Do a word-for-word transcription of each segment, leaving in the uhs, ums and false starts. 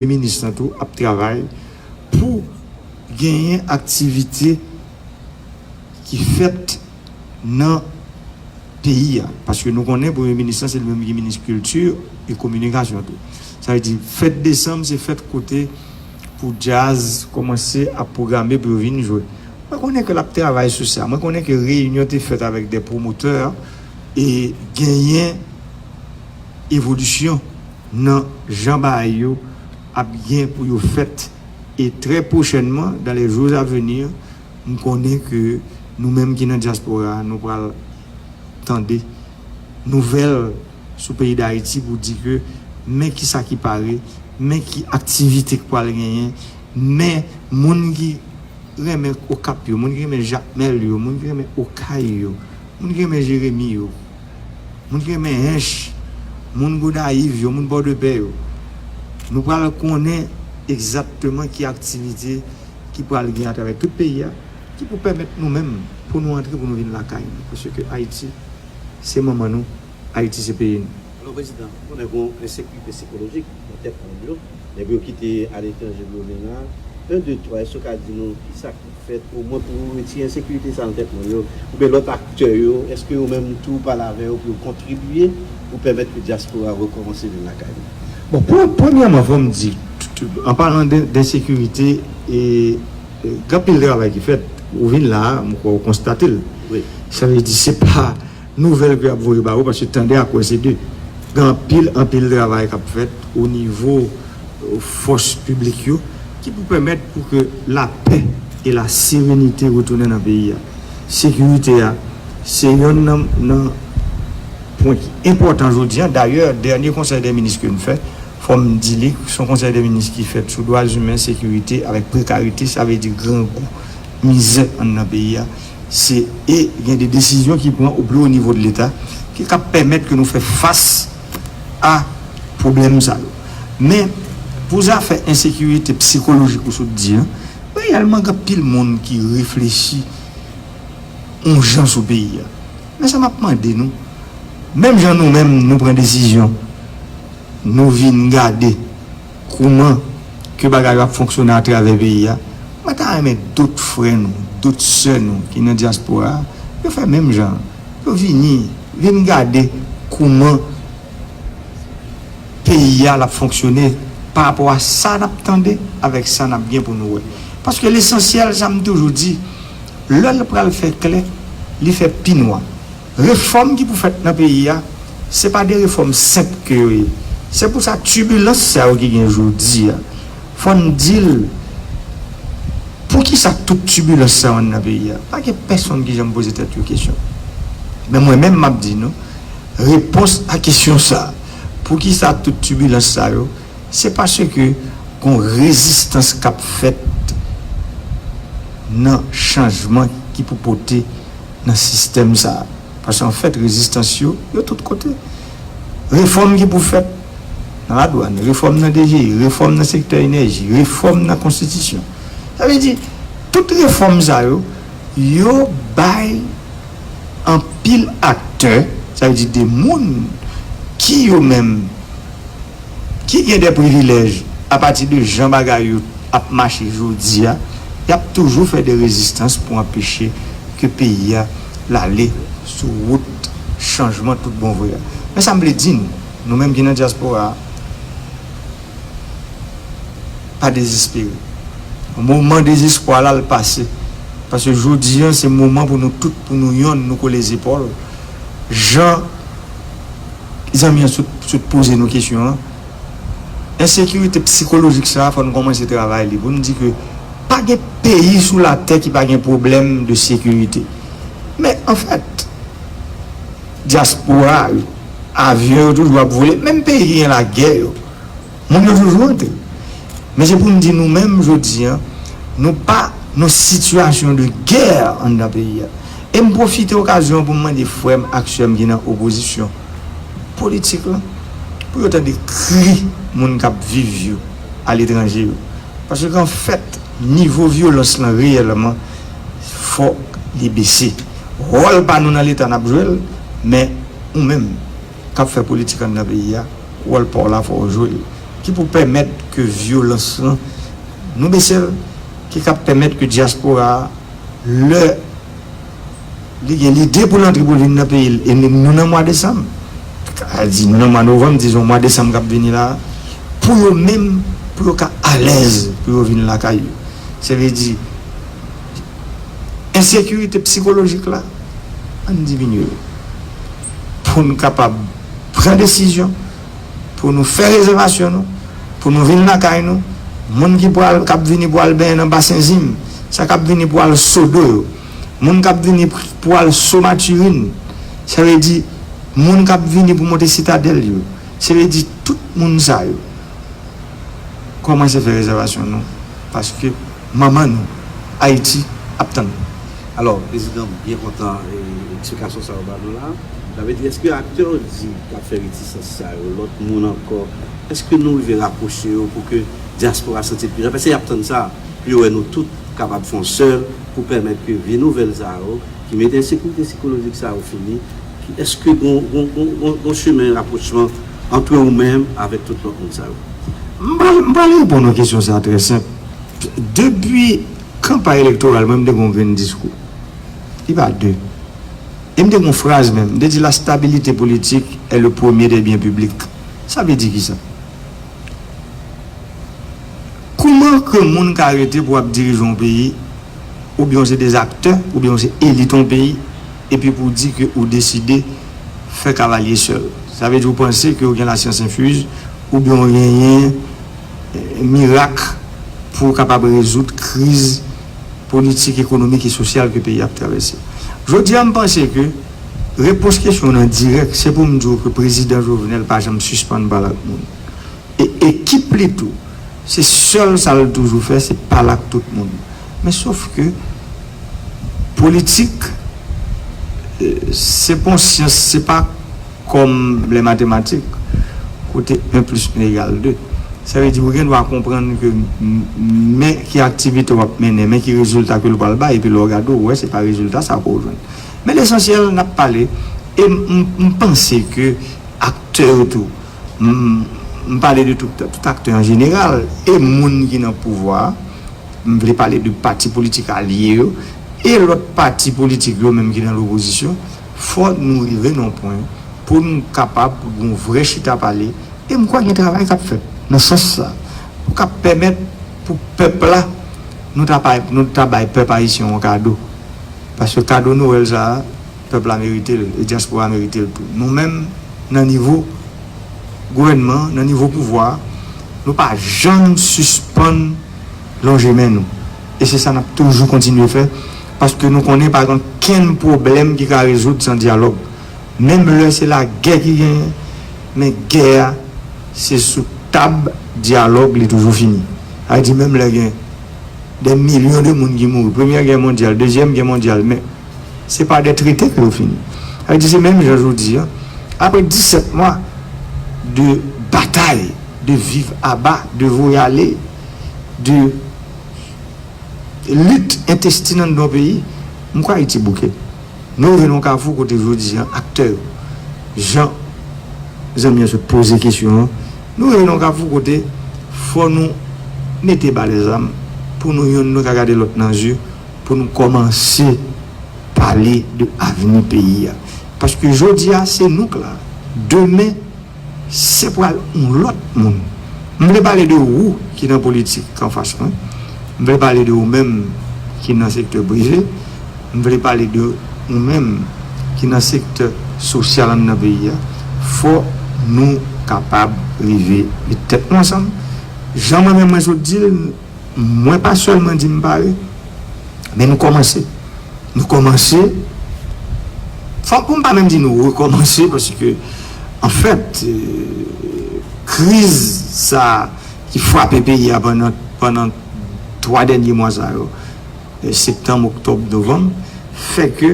Premye minis lan tou ap travay pou genyen aktivite ki fèt nan peyi a. Paske nou konnen premye minis lan se li menm ki minis kilti e kominikasyon tou. Sa vle di fèt desanm se fèt kote pou djaz kòmanse ap pwograme pou yo vin jwe. Mwen konnen ke l ap travay sou sa. Mwen konnen ke reyinyon te fèt avèk de pwomotè e genyen evolisyon nan jan bagay yo ap gen pou yo fèt. E trè pwochènman, dans les jours à venir, m konnen ke nou menm ki nan dyaspora a, nou pral tande nouvèl sou peyi Dayiti pou di ke men kisa ki pare, men ki aktivite k pral genyen, men moun ki renmen Okap yo, moun ki renmen Jakmèl yo, moun ki renmen Okay yo, moun ki renmen Jeremi yo, moun ki renmen Ench, moun Gonayiv yo, moun Pòdepè yo. Nou pral konnen egzakteman ki aktivite ki pral gen atravè tout peyi a, ki pou pèmèt nou menm pou nou antre, pou nou vin lakay nou. Paske Ayiti, se manman nou, Ayiti, se peyi nou. Alò, Prezidan, konnen gen yon ensekirite sikolojik nan tèt moun yo, nèg yo ki te aletranje pou yo vin la. En, de, twa, èske w ka di nou kisa ki fèt, omwen pou retire ensekirite sa nan tèt moun yo, oubyen lòt aktè yo, èske yo menm tou pale avè yo pou yo kontribye pou pèmèt ke dyaspora a rekòmanse vin lakay li? Bon, pre-, premyèman, fò m di, t-, t-, an palan de, de ensekirite, e, e, gen anpil travay ki fèt. Ou vin la a, m kwè ou konstate l. Wi. Sa vle di, se pa nouvèl ke y ap voye ba ou, paske tande ak wè se de. Gen anpil, anpil travay k ap fèt o nivo, e, fòs piblik yo, ki pou pèmèt pou ke lapè e la serenite retounen nan peyi a. Sekirite a, se yonn nan, nan pwen ki enpòtan jodi a. Dayè, dènye konsèy dè minis ke n fè, fò m di li, se yon konsèy dè minis ki fèt sou dwa imen, sekirite, avèk prekarite, sa vle di grangou, mizè anndan peyi a. Se, e gen de desizyon ki pran o pli wo nivo de Leta ki ka pèmèt ke nou fè fas a pwoblèm sa yo. Men, pou zafè ensekirite sikolojik ou sot di an, reyèlman, gen anpil moun ki reflechi yon jan sou peyi a. Men sa m ap mande nou, menm jan nou menm nou pran desizyon, nou vin gade kouman ke bagay yo ap fonksyone atravè peyi a, mwen ta renmen dòt frè nou, dòt sè nou ki nan dyaspora a, yo fè menm jan. Yo vini, vin gade kouman peyi a l ap fonksyone pa rapò a sa n ap tande avèk sa n ap gen pou nou wè. Paske lesansyèl, sa m toujou di, lè l pral fè klè, li fè pi nwa. Refòm ki pou fèt nan peyi a, se pa de refòm senp ke yo ye. Se pou sa tibilans sa yo ki gen jodi a, fò n di l, poukisa tout tibilans sa yo nan peyi a? Pa gen pèsonn ki janm poze tèt yo kesyon. Men mwen menm, m ap di nou, repons a kesyon sa a, poukisa tout tibilans sa yo, se paske gon rezistans k ap fèt nan chanjman ki pou pote nan sistèm sa a. Paske anfèt, rezistans yo, yo tout kote. Refòm ki pou fèt nan ladwàn, refòm nan D G I, refòm nan sektè enèji, refòm nan konstitisyon. Sa vle di, tout refòm sa yo, yo bay anpil aktè, sa vle di de moun ki yo menm ki gen de privilèj apati de jan bagay yo ap mache jodi a, y ap toujou fè de rezistans pou anpeche ke peyi a l ale sou wout chanjman tout bon vre a. Men sa m vle di nou, nou menm ki nan dyaspora a, pa dezespere. Moman dezespwa la, l pase. Paske jodi a, se moman pou nou tout, pou nou yonn, nou kole zepòl. Jan zanmi an sot, sot poze nou kesyon an, ensekirite sikolojik sa a, fò n kòmanse travay li. Pou n di ke pa gen peyi sou latè ki pa gen pwoblèm de sekirite. Men, anfèt, dyaspora yo, avyon yo toujou ap vole, menm peyi ki gen lagè yo, moun yo toujou antre. Men se pou m di nou menm jodi a, nou pa nan sitiyasyon de gè anndan peyi a. E m pwofite okazyon an pou m mande frè m ak sè m ki nan opozisyon politik lan, pou yo tande kri moun k ap viv yo aletranje yo. Paske anfèt, nivo vyolans lan reyèlman, fòk li bese. Wòl pa nou nan Leta n ap jwe l, men ou menm k ap fè politik anndan peyi a, wòl pa w la fò w jwe l. pou pèmèt ke vyolans lan, nou bese l, ki kab pèmèt ke dyaspora a, lè li gen lide pou l antre pou l vin nan peyi l, e nou, nou nan mwa desanm, a di nou nan mwa novanm, dizon mwa desanm k ap vini la, pou yo menm, pou yo ka alèz, pou yo vin lakay yo. Sa vle di, ensekirite psikolojik la, ann diminye l. Pou n kapab pran desizyon, pou nou fè rezèvasyon nou, pou nou vin lakay nou, moun ki pral, k ap vini pou al benyen nan Basen Zim, sa k ap vini pou al Sodo yo, moun k ap vini pou al So Matirin, sa vle di, moun k ap vini pou monte Sitadèl yo, sa vle di, tout moun sa yo, kòmanse fè rezèvasyon nou, paske manman nou, Ayiti, ap tann nou. Alò, Prezidan, m byen kontan, e, eksplikasyon sa yo ba nou la. Sa vle di, èske aktè w di k ap fè retisans sa yo, lòt moun ankò, èske nou rive rapwoche yo pou ke dyaspora santi l pi jan? Paske y ap tann sa, pou yo wè nou tout kapab fè yon sèl, pou pèmèt ke vye nouvèl sa yo, ki mete ensekirite sikolojik sa yo fini, ki, èske gon, gon, gon, gon, gon chemen rapwochman ant ou menm avèk tout lòt moun sa yo? M pral, m pral reponn yon kesyon sa trè senp. Depi kanpay elektoral, mwen, m te gen yon grenn diskou. Li pa de. E m te gen yon fraz menm. M te di, la stabilité politique est le premier des biens publics. Sa vle di kisa? Kouman ke moun ka rete pou ap dirije yon peyi, oubyen w se de aktè, oubyen w se elit yon peyi, epi pou w di ke ou deside fè kavalye sèl? Sa vle di w panse ke w gen lasyans enfiz, oubyen w genyen, eh, mirak pou w kapab rezoud kriz politik, ekonomik e sosyal ke peyi a ap travèse. Jodi a, m panse ke repons kesyon w nan dirèk, se pou m di w ke Prezidan Jovenel pa janm sispann pale ak moun. E ekip li tou, se sèl sa l toujou fè, se pale ak tout moun. Men sof ke politik, eh, se pa yon syans, se pa kòm lè matematik, kote un plus un égale deux. Sa vle di, ou gen dwa konprann ke m-, men ki aktivite w ap mennen, men ki rezilta ke l pral bay, epi lè w gade, w wè se pa rezilta sa ke w jwenn. Men lesansyèl, n ap pale, e m, m, m panse ke aktè yo tou, m, m pale de tout, tout aktè an jeneral, e moun ki nan pouvwa a, m vle pale de pati politik alye yo, e lòt pati politik yo menm ki nan lopozisyon, fò nou rive nan yon pwen pou nou kapab gen yon vrè chita pale, e m kwè gen travay k ap fèt nan sans sa, pou k ap pèmèt pou pèp la, nou ta bay, nou ta bay pèp ayisyen yon kado. Paske kado Nwèl sa a, pèp la merite l, e dyaspora merite l tou. Nou menm, nan nivo gouvènman, nan nivo pouvwa, nou pa janm sispann lonje men nou. E se sa n ap toujou kontinye fè, paske nou konnen pa gen okenn pwoblèm ki ka rezoud san dyalòg. Menm lè se lagè ki genyen, men gè a, se sou tab dyalòg li toujou fini. Sa vle di, menm lè gen dè milyon de moun ki mouri, Premyè Gè mondyal, Dezyèm Gè mondyal, men se pa de trete ke yo fini. Sa vle di, se menm jan jodi a, apre disèt mwa de batay, de viv aba, de voye ale, de lit entestin anndan yon peyi, m kwè Ayiti bouke. Nou rive nan yon kafou kote jodi a, aktè yo, jan zanmi an sot poze kesyon an, nou rive nan yon kafou kote fò nou mete ba lèzam pou nou yonn nou ka gade lòt nan zye, pou nou kòmanse pale de avni peyi a. Paske jodi a, se nou k la. Demen, se pral yon lòt moun. M vle pale de ou ki nan politik anfas mwen. M vle pale de ou menm ki nan sektè prive. M vle pale de ou menm ki nan sektè sosyal anndan peyi a. Fò nou kapab rive met tèt nou ansanm. Jan mwen menm mwen sot di l, mwen pa sèlman di m pare, men nou kòmanse. Nou kòmanse. Fò pou m pa menm di nou rekòmanse, paske, anfèt, eh, kriz sa a ki frape peyi a pandan, pandan twa dènye mwa sa yo, eh, septanm, oktòb, novanm, fè ke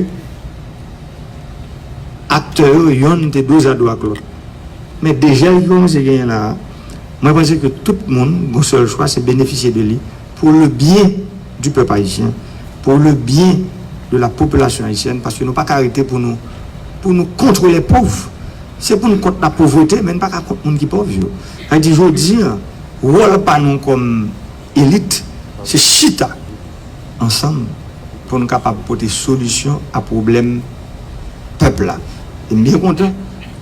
aktè yo, yonn te dozado ak lòt. Men dejèl ki kòmanse genyen la a, mwen panse ke tout moun gen yon sèl chwa, se benefisye de li pour le bien du peuple haïtien, pour le bien de la population haïtienne, paske nou pa ka rete pou nou, pou nou contre les pauvres. Se pou n kont lapovrete, men n pa ka kont moun ki pòv yo. Sa vle di, jodi a, wòl pa nou kòm elit, se chita ansanm pou n kapab pote solisyon a pwoblèm pèp la. E m byen kontan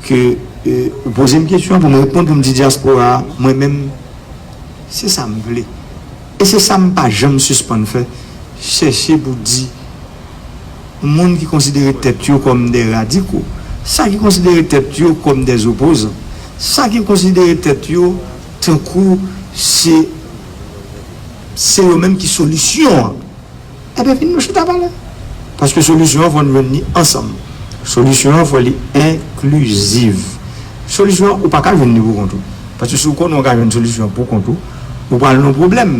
ke, e, ou poze m kesyon an pou m reponn, pou m di dyaspora a, mwen menm, se sa m vle. E se sa m pa janm sispann fè, chèche pou di moun ki konsidere tèt yo kòm de radiko, sa ki konsidere tèt yo kòm de opozan, sa ki konsidere tèt yo tankou se, se yo menm ki solisyon an. Ebyen, vin nou chita pale. Paske solisyon an, fò n jwenn li ansanm. Solisyon an, fò li enkliziv. Solisyon an, ou pa ka jwenn li pou kont ou. Paske si w konnen w ka jwenn solisyon an pou kont ou, ou pral nan pwoblèm.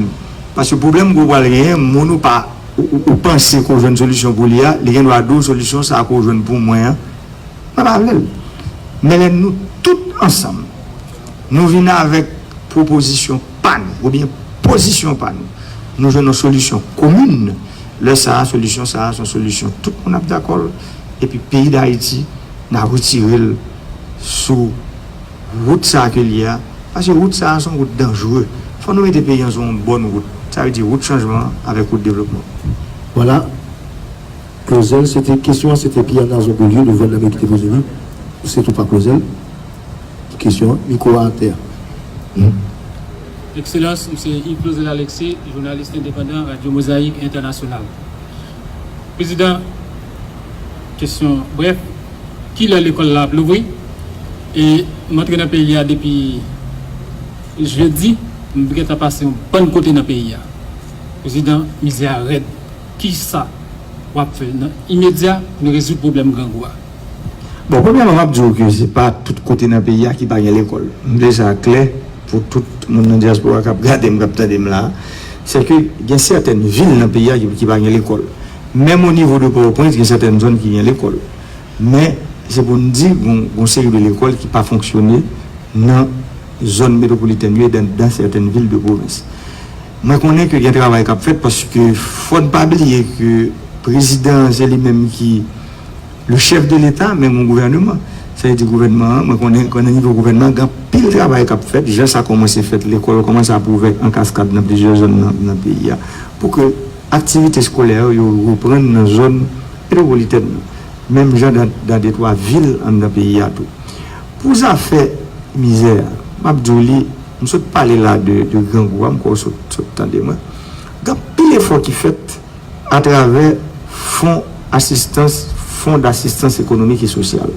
Paske pwoblèm ke w pral genyen, moun ou pa, ou, ou, ou panse ke w jwenn solisyon pou li a, li gen dwa di w solisyon sa a ke w jwenn pou mwen an, mwen pa vle l. Men lè nou tout ansanm, nou vin avèk pwopozisyon pa nou, oubyen pozisyon pa nou, nou jwenn yon solisyon komin, lè sa a, solisyon sa a, se yon solisyon tout moun ap dakò l, epi peyi Dayiti, n a retire l sou wout sa a ke l ye a, paske wout sa a, se yon wout danjere. Fò nou mete peyi an sou yon bòn wout. Sa vle di wout chanjman an avèk wout devlopman. Vwala. Claudel, se te, kesyon an, se te Pierre Nazon Beaulieu, de Voix de l'Amérique, ki te poze li. Se tou pa Claudel. Kesyon an, mikwo a atè. Hmm. Ekselans, M. Yves Claudel Alexis, jounalis endepandan, Radyo Mozayik Entènasyonal. Prezidan, kesyon brèf, kilè lekòl la ap louvri? E m antre nan peyi a depi jedi, m gentan pase yon bann kote nan peyi a. Prezidan, mizè a rèd. Kisa w ap fè nan imedya pou n rezoud pwoblèm grangou a? Bon, premyèman, m ap di w ke se pa tout kote nan peyi a ki pa gen lekòl. M vle sa klè pou tout moun nan dyaspora k ap gade m, k ap tande m la a. Se ke gen sètèn vil nan peyi a ki, ki pa gen lekòl. Menm o nivo de Pòtoprens, gen sètèn zòn ki gen lekòl. Men, se pou n di, gon, gon seri de lekòl ki pa fonksyone nan zòn metwopolitèn yo e dan, dan sètèn vil de pwovens. Mwen konnen ke gen travay k ap fèt paske fò n pa bliye ke prezidan an se li menm ki le chèf de Leta, men gon gouvèneman. Sa vle di gouvènman an, mwen konnen, konnen nivo gouvènman, gen anpil travay k ap fèt, jan sa kòmanse fèt, lekòl kòmanse ap ouvè an kaskad nan plizyè zòn nan, nan peyi a, pou ke aktivite eskolè yo, yo reprann nan zòn metwopolitèn nan. Menm jan dan, dan de twa vil anndan peyi a tou. Pou zafè mizè a, m ap di w li, m sot pale la de, de grangou a, m kwè w sot, sot tande mwen. Gen anpil efò ki fèt atravè fon asistans, fon dasistans ekonomik e sosyal.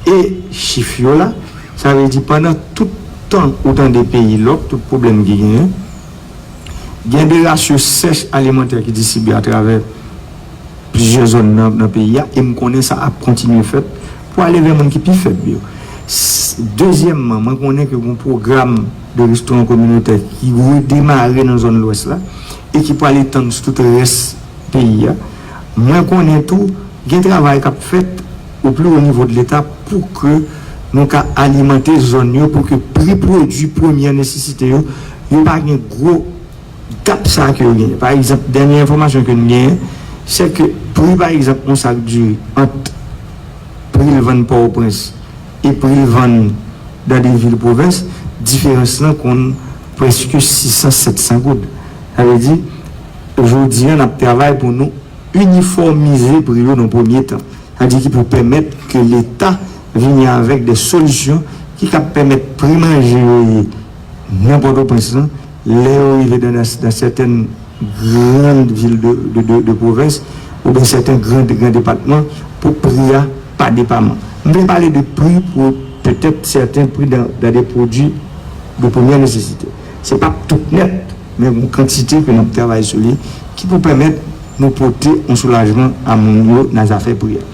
E chif yo la, sa vle di pandan tout tan ou tande peyi lòk, tout pwoblèm ki genyen, gen de rasyon sèch alimantè ki distribye atravè plizyè zòn nan, nan peyi a, e m konnen sa ap kontinye fèt pou ale vè moun ki pi fèb yo. S-, dezyèmman, mwen konnen ke gon pwogram de restoran kominotè ki redemare nan zòn lwès la e ki pral etann sou tout rès peyi a. Mwen konnen tou, gen travay k ap fèt o pli wo nivo de Leta pou ke nou ka alimante zòn yo, pou ke pri pwodui premyè nesesite yo, yo pa gen gwo gap sa ke yo genyen. Pa egzanp, dènye enfòmasyon ke n genyen, se ke pri, pa egzanp, yon sak diri ant pri l vann Pòtoprens e pri l vann dan de vil pwovens, diferans lan konn prèske sis san, sèt san goud. Sa vle di, jodi a, n ap travay pou nou inifòmize pri yo nan premye tan. Sa vle di ki pou pèmèt ke Leta vini avèk de solisyon ki kab pèmèt pri manje yo ye nan Pòtoprens lan, lè yo rive dan, dan, dan sètèn grann vil de, de, de, de pwovens, oubyen sèten gran, gran depatman, pou pri a pa depaman. M vle pale de pri pou petèt sèten pri dan, dan de pwodui de premyè nesesite. Se p ap tout nèt, men gon kantite ke n ap travay sou li, ki pou pèmèt nou pote yon soulajman a moun yo nan zafè pri a.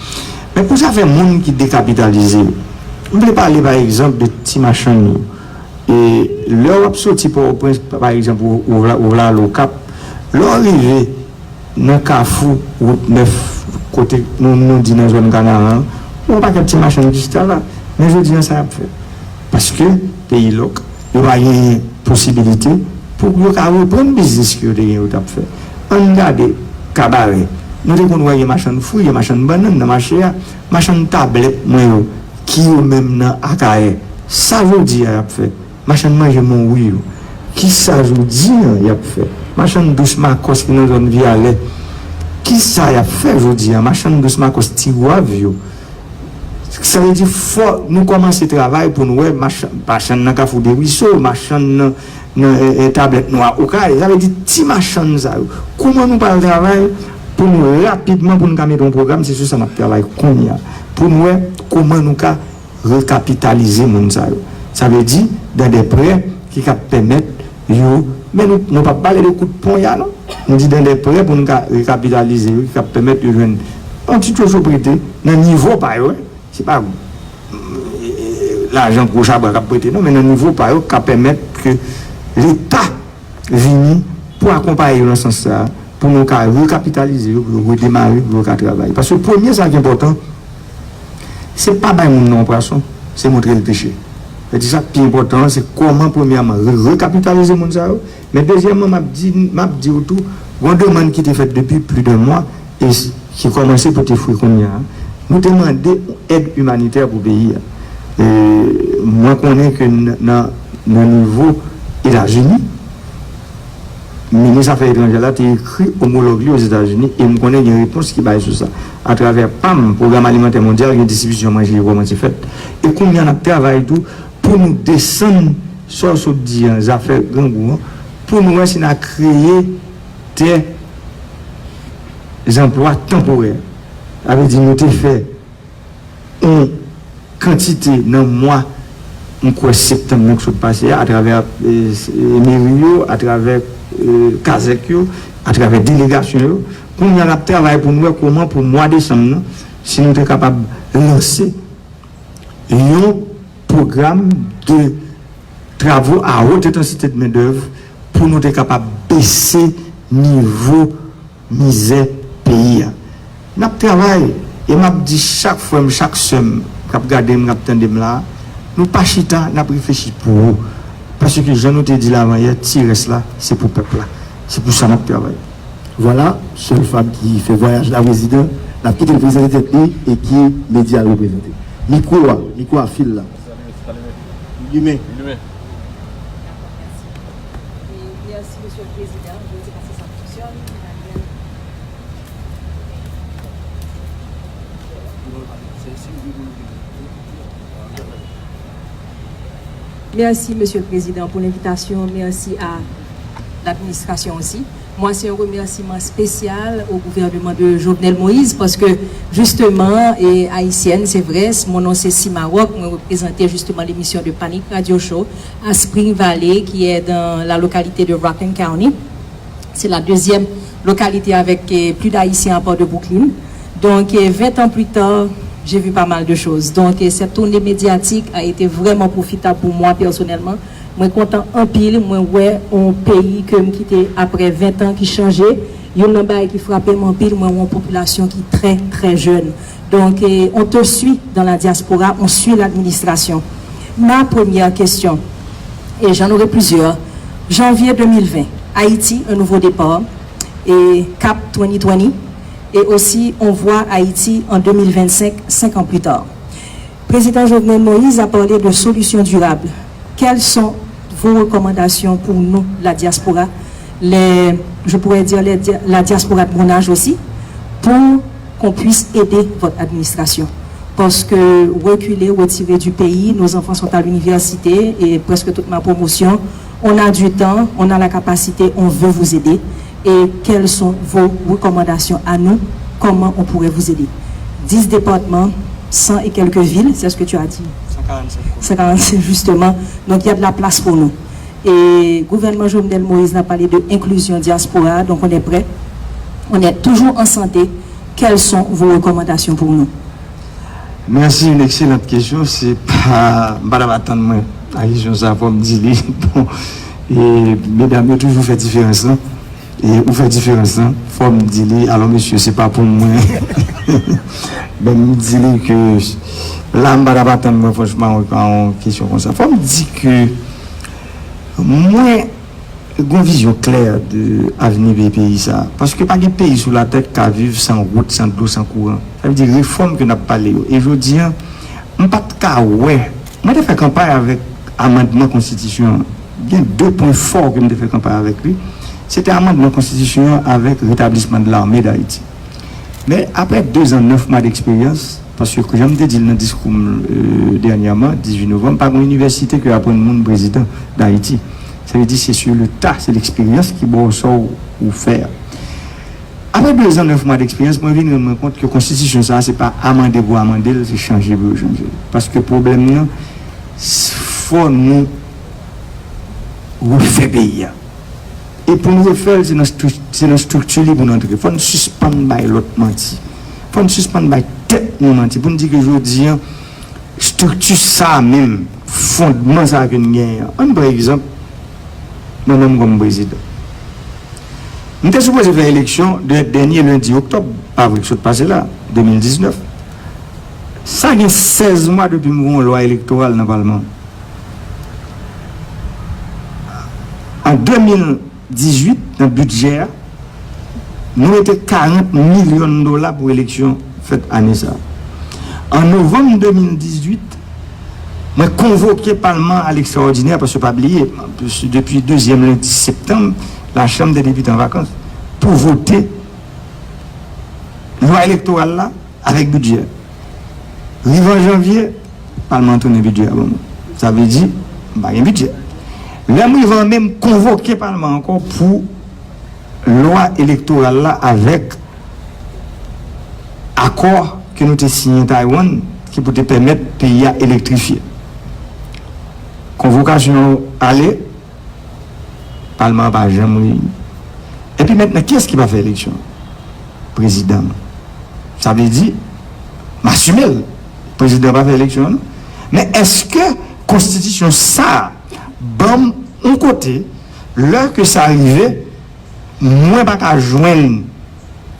Men pou zafè moun ki dekapitalize yo, m vle pale, pa egzanp, de ti machann yo. E lè w ap soti Pòtoprens, pa egzanp, ou, ou vle, ou vle al Okap, lè w rive nan kafou Wout Nèf, kote nou, nou di nan zòn Kanaran an, yon pakèt ti machann ki chita la. Men jodi a, sa y ap fè? Paske peyi lòk, yo pa genyen posibilite pou yo ka reprann biznis ke yo te gen yo t ap fè. Ann gade kabarè. Nou te konn wè gen machann fwi, gen machann bannann nan mache a, machann tablèt mwen yo, ki yo menm nan Akayè, sa jodi a y ap fè? Machann manje Monwi yo, kisa jodi a y ap fè? Machann dous Makòs ki nan zòn Vyalè, kisa y ap fè jodi a? Machann dous Makòs Tigwav yo. Sa vle di fò nou kòmanse travay pou nou wè machann, machann nan Kafou de Riso, machann nan, nan e, e, Tablèt Nwa Okay. Sa vle di ti machann sa yo. Kòman nou pral travay pou nou rapidman pou nou ka mete yon pwogram, se sou sa n ap travay kounye a. Pou nou wè kòman nou ka rekapitalize moun sa yo. Sa vle di, dans des prêts ki ka pèmèt yo, men nou, nou p ap pale de kout ponya non. Nou di dans des prêts pou nou ka rekapitalize yo, ki ka pèmèt yo jwenn yon ti tchocho prete nan nivo pa yo, wi. Se pa lajan gwo chabrak ap prete non, men nan nivo pa yo ka pèmèt ke Leta vini pou akonpaye yo nan sans sa, pou nou ka rekapitalize yo, pou yo redemare, pou yo ka travay. Paske premye sa ki enpòtan, se pa bay moun nan yon pwason, se montre l peche. Sa vle di sa k pi enpòtan an, se kòman premyèman re- rekapitalize moun sa yo, men dezyèmman, m ap di, m ap di w tou, gen yon demann ki te fèt depi plis de mwa, e s- ki kòmanse pote fwi kounye a. Nou te mande yon èd imanitè pou peyi a. E, mwen konnen ke n- nan, nan nivo Etazini, minis afè etranjè la te ekri omològ li Ozetazini, e m konnen gen repons ki bay sou sa. Atravè pam, Pwogram Alimantè Mondyal, gen distribisyon manje yo kòmanse fèt. E kounye a, n ap travay tou pou nou desann sa w sot di an, zafè grangou an, pou nou wè si n a kreye de zanplwa tanporè. Sa vle di nou te fè yon kantite nan mwa, m kwè, septanm nan k sot pase a, atravè, e, e, meri yo, atravè, e, kazèk yo, atravè delegasyon yo. Kounye a, n ap travay pou n wè kòman pou mwa desanm nan, si nou te kapab lanse yon pwogram de travaux à haute intensité de main-d'œuvre pou nou te kapab bese nivo mizè peyi a. N ap travay, e m ap di chak frè m, chak sè m k ap gade m, k ap tande m la, nou pa chita, n ap reflechi pou ou. Paske jan nou te di l avanyè, ti rès la, se pou pèp la. Se pou sa n ap travay. Vwala, sèl fanm ki fè vwayaj la, prezidan, n ap kite l prezante tèt li e ki medya l reprezante. Mikwo a, mikwo a fil la. Limen. Limen. Merci, Monsieur le Président. Je ne sais pas si ça fonctionne. Merci, Monsieur le Président, pour l'invitation. Merci à l'administration aussi. Moi, c'est un remerciement spécial au gouvernement de Jovenel Moïse parce que, justement, et haïtienne, c'est vrai, mon nom c'est Simaroc, moi, je représente justement l'émission de Panic Radio Show à Spring Valley, qui est dans la localité de Rockland County. C'est la deuxième localité avec euh, plus d'Haïtiens à part de Brooklyn. Donc, euh, vingt ans plus tard, j'ai vu pas mal de choses. Donc, euh, cette tournée médiatique a été vraiment profitable pour moi personnellement. Mwen kontan anpil, mwen wè yon peyi ke m kite apre ven tan ki chanje. Youn nan bagay ki frape m anpil, mwen wè yon popilasyon ki trè, trè jèn. Donc, euh, on te suit dans la diaspora, on suit l'administration. Ma première question, et j'en aurai plusieurs. Janvier deux mille vingt, Haïti, un nouveau départ, et cap twenty twenty, et aussi on voit Haïti en deux mille vingt-cinq, cinq ans plus tard. Président Jovenel Moïse a parlé de solutions durables. Quelles sont vos recommandations pour nous, la diaspora, les, je pourrais dire les dia- la diaspora de mon âge aussi, pour qu'on puisse aider votre administration? Parce que reculer, retirer du pays, nos enfants sont à l'université et presque toute ma promotion, on a du temps, on a la capacité, on veut vous aider. Et quelles sont vos recommandations à nous? Comment on pourrait vous aider? Dix départements, cent et quelques villes, c'est ce que tu as dit. Cent quarante-sept communes. Cent quarante-sept, justement. Donc, il y a de la place pour nous. Et gouvernement Jovenel Moïse a parlé de inclusion diaspora, donc on est prêt. On est toujours en santé. Quelles sont vos recommandations pour nous? Mèsi, yon ekselant kesyon. Se pa, m pa t ap atann mwen a kesyon sa, fò m di li. Bon, e medam yo toujou fè diferans lan. E ou fè diferans lan, fò m di li. Alò, mesye, se pa pou mwen. Men m di li ke la, m pa t ap atann mwen, franchman, a yon kesyon konsa. Fò m di ke mwen, gon vizyon klè de avni peyi sa. Paske pa gen peyi sou latè ki ka viv san wout, san dlo, san kouran. Sa vle di refòm ke n ap pale yo. E jodi a, M pa t ka wè. Mwen te fè kanpay avèk amandman konstitisyon an. Gen de pwen fò ke m te fè kanpay avèk li. Se te amandman konstitisyon an avèk retablisman de lame d Ayiti. Men apre de zan nèf mwa deksperyans, paske jan m te di l nan diskou m, euh, dènyèman, dizuit novanm, pa gen inivèsite ki aprann moun prezidan d Ayiti. Sa vle di se sur le tas, se leksperyans ki ba w sa w, ou fè a. Apre de zan nèf mwa deksperyans, mwen vin rann mwen kont ke konstitisyon sa a, se pa amande pou amande l, se chanje pou yo chanje l. Paske pwoblèm nan, s- fò nou refè peyi a. E pou n refè l, se nan stri- se nan estrikti li pou n antre. Fò n sispann bay lòt manti. Fò n sispann bay tèt nou manti. Pou n di ke jodi a, estrikti sa a menm, fondman sa a ke n genyen an. Ann pran egzanp, mwen menm kòm prezidan. M te sipoze fè eleksyon de dènye lendi oktòb, pa vre, k sot pase la, de mil diznèf. Sa gen sèz mwa depi m voye yon lwa elektoral nan palman. An de mil dizuit, nan bidjè a, nou mete karant milyon dola pou eleksyon fèt ane sa a. An novanm de mil dizuit, mwen konvoke palman a lekstraòdinè, paske pa bliye, depi dezyèm lendi septanm, Lachanm dè Depite an vakans, pou vote lwa elektoral la avèk bidjè. Rive an janvye, palman an tounen bidjè a ban mwen. Sa vle di, m pa gen bidjè. Lè m rive an me, m konvoke palman an ankò pou lwa elektoral la avèk akò ke nou te siyen Taiwan, ki pou te pèmèt peyi a elektrifye. Konvokasyon an ale, palman an pa janm reyini. Epi mentnan, kiyès ki pa fè eleksyon? Prezidan an. Sa vle di, m asime l. Prezidan an pa fè eleksyon an, non. Men èske konstitisyon sa a ban m yon kote, lè ke sa rive, mwen pa ka jwenn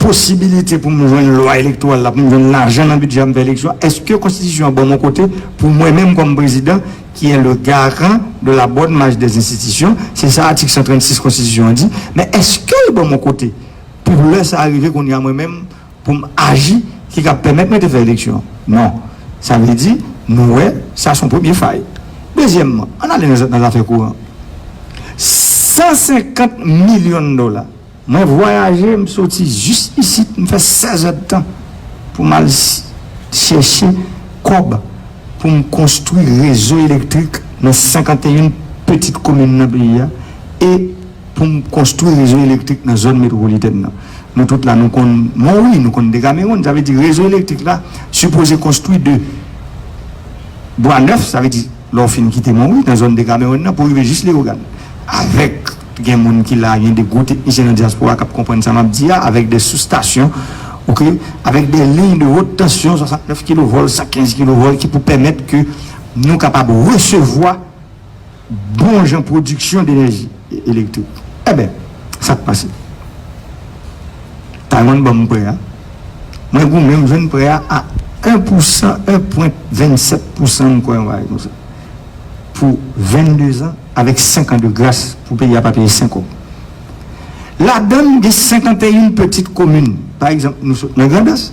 posibilite pou m jwenn lwa elektoral la, pou m jwenn lajan nan bidjè a, m fè eleksyon, èske konstitisyon an ban m yon kote pou mwen menm kòm prezidan, qui est le garant de la bonne marche des institutions, se sa atik san trannsis konstitisyon an di, men èske l ban m yon kote pou lè sa a rive kounye a mwen menm, pou m aji, ki ka pèmèt mwen te fè eleksyon? Non. Sa vle di, nou wè, sa se yon premye fay. Dezyèmman, ann ale nan, nan zafè kouran. San senkant milyon dola. Mwen vwayaje, m soti jis isit, m fè sèz èdtan pou m al s- chèche kòb pou m konstwi rezo elektrik nan senkanteyen pitit komin nan peyi a e pou m konstwi rezo elektrik nan zòn metwopolitèn nan. Nou tout la, nou konn Monwi, nou konn Dekamewonn, sa vle di rezo elektrik la sipoze konstwi de Bwa Nèf, sa vle di lè w fin kite Monwi, nan zòn Dekamewonn nan, pou rive jis Leyogàn. Avèk, gen moun ki la, gen de gwo teknisyen nan dyaspora k ap konprann sa m ap di a, avèk de soustasyon, oke, avèk de liy de wot tansyon, swasantnèf kilovòl, san kenz kilovòl, ki pou pèmèt ke nou kapab resevwa bon jan pwodiksyon denèji e- elektrik. Enben, sa k pase? Taiwan ban m prè a. Mwen goumen, m jwenn prè a a en pousan, en pwen vennsèt pousan, m kwè, yon bagay konsa. Pou vennde zan, avèk senk an de gras, pou peyi a pa peye senk kòb. Ladan l, gen senkanteyen pitit komin. Pa egzanp, nou sot nan Grandans,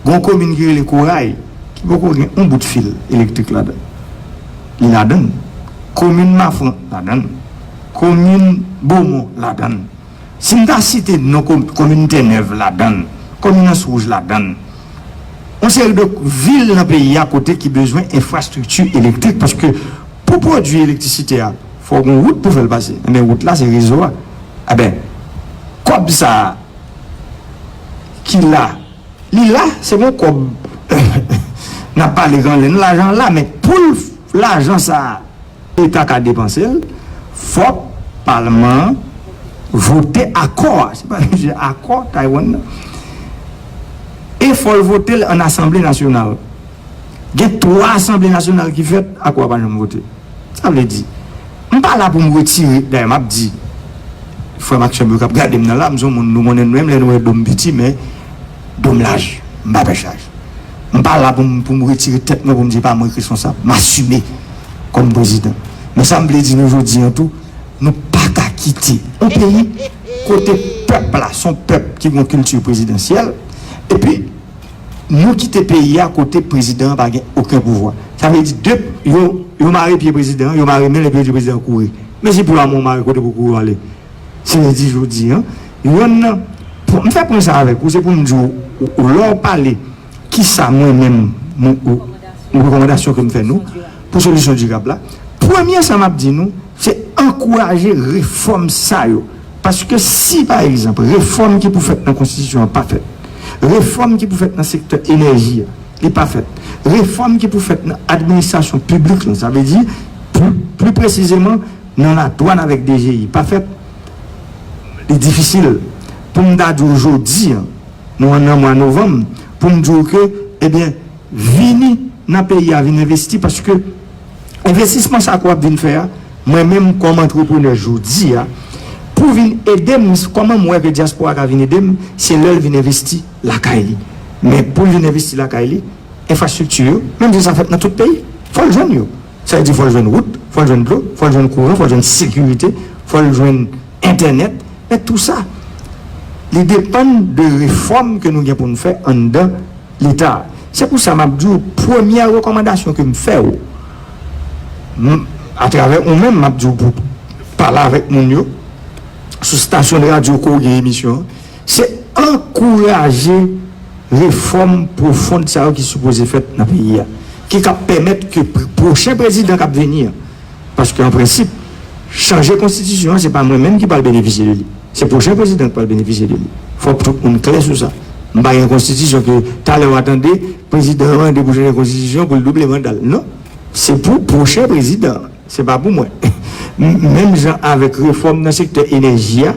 gen yon komin ki rele Koray, ki poko gen yon bout fil elektrik ladan l. Li ladan l. Komin Mafran, ladan l. Komin Bomon, ladan l. Si m ta site non kom- komin Tènèv, ladan l. Komin Anse Rouge, ladan l. Yon seri de vil nan peyi a kote ki bezwen enfrastrikti elektrik, paske pou pwodui elektrisite a, fò gen wout pou fè l pase. Enben, wout la, se rezo a. Enben, kòb sa a ki la, li la, se yon kòb n ap pale kanlè, lajan la, men pou l- lajan sa a, Leta ka depanse l, fòk palman an vote akò a. Se pa mizye akò Taiwan nan. E fò l vote l ann Asanble Nasyonal. Gen twa Asanble Nasyonal ki fèt, akò a pa janm vote. Sa vle di, m pa la pou m retire, dayè m ap di, frè m ak sè m yo k ap gade m nan la, m se yon moun, nou konnen nou menm lè nou wè do m piti, men do m laj, m pa pè chaj. M pa la pou m, pou m retire tèt mwen, pou m di pa mwen k responsab. M asime kòm prezidan. Men sa m vle di nou jodi an tou, nou pa ka kite yon peyi kote pèp la, se yon pèp ki gen yon kilti prezidansyèl, epi Nou kite peyi a kote prezidan an pa gen okenn pouvwa. Sa vle di, de, yo, yo mare pye prezidan an, yo mare men l epi yo di prezidan an kouri. Men si pye w mare kote pou kouri w ale? Se redi jodi an. Yonn nan, pou, m fè pwen sa avèk ou, se pou m di w, ou, ou, lè w pale, kisa mwen menm, mwen, ou, ou rekòmandasyon ke m fè nou, pou solisyon dirab la, premye sa m ap di nou, se ankouraje refòm sa yo. Paske si, pa egzanp, refòm ki pou fèt nan konstitisyon an pa fèt, refòm ki pou fèt nan sektè enèji a, li pa fèt, refòm ki pou fèt nan administrasyon piblik lan, sa vle di, pli, pli presizeman, nan ladwàn avèk D G I, pa fèt, li difisil pou m ta di w jodi an, nou an nan mwa novanm, pou m di w ke, ebyen, vini nan peyi a, vin envesti, paske envestisman sa ke w ap vin fè a, mwen menm kòm antreprenè jodi a, pou vin ede m, kòman m wè ke dyaspora ka vin ede m, se lè l vin envesti lakay li. Men pou l vin envesti lakay li, enfrastrikti yo, menm jan sa fèt nan tout peyi, fò l jwenn yo. Sa vle di fò l jwenn wout, fò l jwenn dlo, fò l jwenn kouran, fò l jwenn sekirite, fò l jwenn entènèt, men tou sa, li depann de refòm ke nou gen pou n fè anndan Leta. Se pou sa m ap di w, premyè rekòmandasyon ke m fè w, m, atravè ou menm, m ap di w pou pale avèk moun yo, sou stasyon de radyo ke w gen emisyon an, se ankouraje refòm pwofon sa yo ki sipoze fèt nan peyi a, ki ka pèmèt ke pr-, pwochen prezidan k ap vini an, paske an prensip, chanje konstitisyon an, se pa mwen menm ki pral benefisye de li, se pwochen prezidan ki pral benefisye de li. Fòk tout moun klè sou sa. M pa gen konstitisyon ke talè w a tande prezidan an mande pou chanje konstitisyon pou l double manda l. Non. Se pou pwochen prezidan an. Se pa pou mwen. M-, menm jan avèk refòm nan sektè enèji a,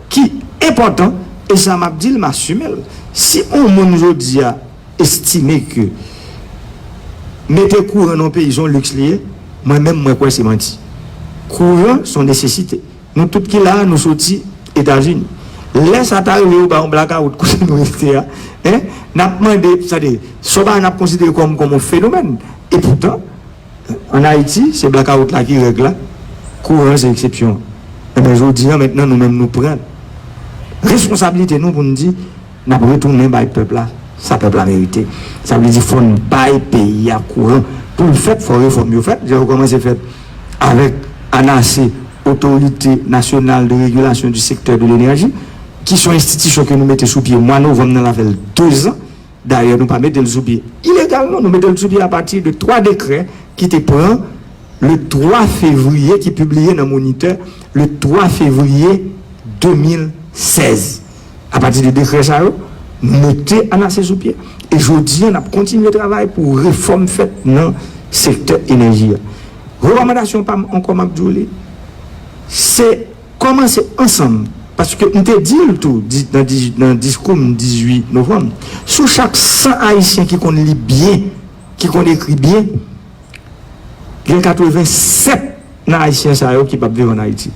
ki enpòtan, e sa m ap di l, m asime l. Si yon moun jodi a estime ke mete kouran nan yon peyi se yon liks li ye, mwen menm, mwen kwè se manti. Kouran se yon nesesite. Nou tout ki la a, nou soti Etazini. Lè sa ta rive, yo ba yon blakawout kote nou rete a, en, n ap mande, sa vle di, se yon bagay n ap konsidere kòm, kòm yon fenomèn. E poutan, ann Ayiti, se blakawout la ki règ la, kouran se eksepsyon an. Enben, jodi a, mentnan, nou menm, nou pran responsablite nou pou n di, n ap retounen bay pèp la sa pèp la merite. Sa vle di fò n bay peyi a kouran. Pou l fèt, fò refòm yo fèt. Jan yo kòmanse fèt avèk ANASE, Autorité Nationale de Régulation du Secteur de l'Énergie, ki se yon enstitisyon ke nou mete sou pye mwa novanm nan, l a fè l dezan. Dayè, nou pa mete l sou pye ilegal, non. Nou mete l sou pye apati de twa dekrè ki te pran le twa fevriye, ki pibliye nan Monitè le twa fevriye de mil sèz. Apati de dekrè sa yo, nou mete ANASE sou pye. E jodi a, n ap kontinye travay pou refòm fèt nan sektè enèji a. Rekòmandasyon pa m ankò, m ap di w li, se kòmanse ansanm. Paske m te di l tou, di, nan, di, nan diskou m dizuit novanm, sou chak san Ayisyen ki konn li byen, ki konn ekri byen, gen katreven sèt nan Ayisyen sa yo ki p ap viv ann Ayiti.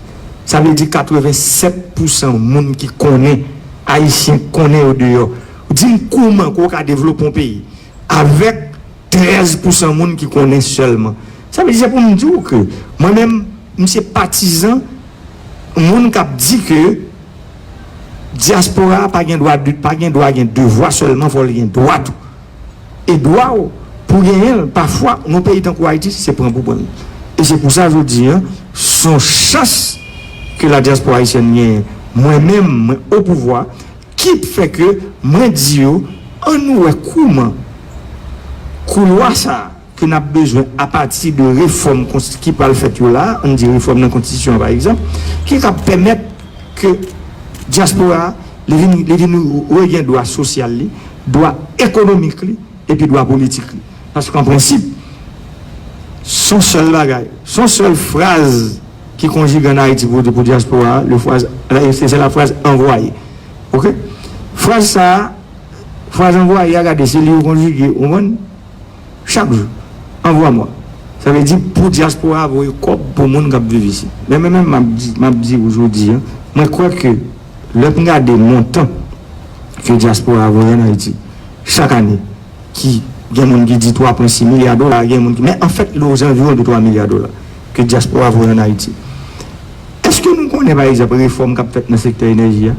Sa vle di katreven sèt pousan moun ki konnen Ayisyen konnen yo deyò. Di m kouman ke w ka devlope yon peyi avèk trèz pousan moun ki konnen sèlman? Sa vle di, se pou m di w ke mwen menm, m se patizan moun k ap di ke dyaspora a pa gen dwa, pa gen dwa gen devwa sèlman, fò l gen dwa tou. E dwa w pou genyen l, pafwa, nan yon peyi tankou Ayiti, se pran pou pran l. E se pou sa, jodi a, se yon chans ke la diaspora haïtienne genyen. Mwen menm, mwen o pouvwa, ki fè ke mwen di yo, ann wè kouman koulwa sa a ke n ap bezwen apati de refòm konsti-, ki pral fèt yo la, ann di refòm nan konstitisyon an, pa egzanp, ki ka pèmèt ke dyaspora a, li vin, li vin regen dwa sosyal li, dwa ekonomik li, epi dwa politik li. Paske an prensip, se yon sèl bagay, se yon sèl fraz ki konjige ann Ayiti pou, pou dyaspora a, le fraz, se, se la fraz anvwaye. Oke? Fraz sa a, fraz anvwaye a, gade, se li yo konjige, ou konprann? Chak jou. Anvwa mwa. Sa vle di pou dyaspora a voye kòb pou moun k ap viv isit. Men mwen menm, m ap di, m ap di w jodi a, mwen kwè ke lè m gade montan ke dyaspora a voye ann Ayiti chak ane, ki gen moun ki di twa pwen sis milya dola, gen moun ki, men anfèt, li ozanviwon de twa milya dola ke dyaspora a voye ann Ayiti. Èske nou konnen, pa egzanp, refòm k ap fèt nan sektè enèji a?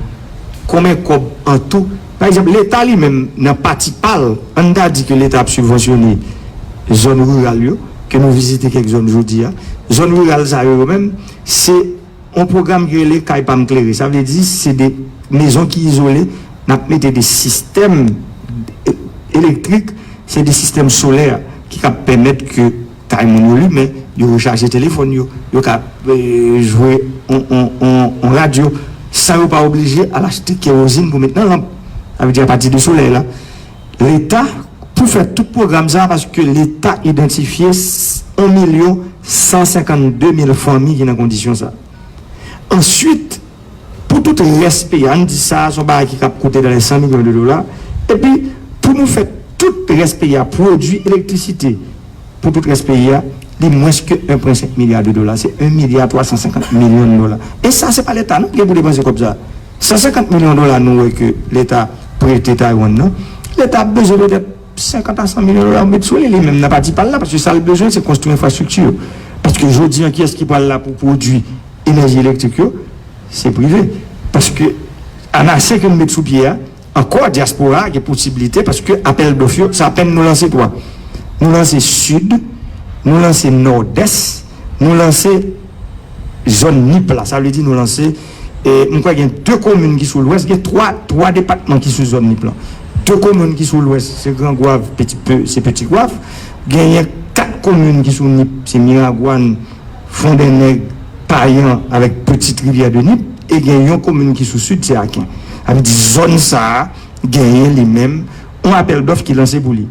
Konbyen kòb an tou? Pa egzanp, Leta li menm, nan pati pa l, ann ta di ke Leta ap sibvansyone zòn riral yo, ke nou vizite kèk zòn jodi a. Zòn riral sa yo, yo menm, se yon pwogram ki rele Kay Pa M Klere. Sa vle di, se de mezon ki izole, n ap mete de sistèm e-, elektrik, se de sistèm solè ki ka pèmèt ke kay moun yo limen, yo rechaje telefòn yo, yo ka, eh, jwe on, on, on, on radyo, san yo pa oblije al achte kerozin pou met nan lanp. Sa vle di apati de solèy la. Leta, pou fè tout pwogram sa, paske Leta idantifye s-, yon milyon san senkannde mil fanmi ki nan kondisyon sa. Answit, pou tout rès peyi a, ann di sa, se yon bagay ki kab koute dans les cent millions de dollars. Epi, pou nou fè tout rès peyi a pwodui elektrisite pou tout rès peyi a, li mwens ke en pwen senk milya de dola. Se en milya twa san senkant milyon dola. E sa, se pa Leta non ki gen pou depanse kòb sa. San senkant milyon dola nou wè ke Leta prete Taiwan nan, Leta ap bezwen petèt senkant a san milyon dola pou met sou li, li menm nan pati pa l la, paske sa l bezwen, se konstwi enfrastrikti yo. Paske jodi a, kiyès ki pral la pou pwodui enèji elektrik yo? Se prive. Paske anase ke n met sou pye a, ankò, dyaspora a gen posiblite, paske apèl dòf yo, sa apèn nou lanse twa. Nou lanse Sid, nou lanse Nòdès, nou lanse zòn Nip la. Sa vle di nou lanse, e, m kwè gen de komin ki sou Lwès, gen twa, twa depatman ki sou zòn Nip lan. De komin ki sou Lwès, se Gran Gwav, Peti, Pe-, se Peti Gwav. Genyen kat komin ki sou Nip, se Miragwàn, Fondènèg, Payan avèk Petite Rivière de Nip, e gen yon komin ki sou Sid, se Aken. Sa vle di zòn sa a genyen li menm yon apèl dòf ki lanse pou li.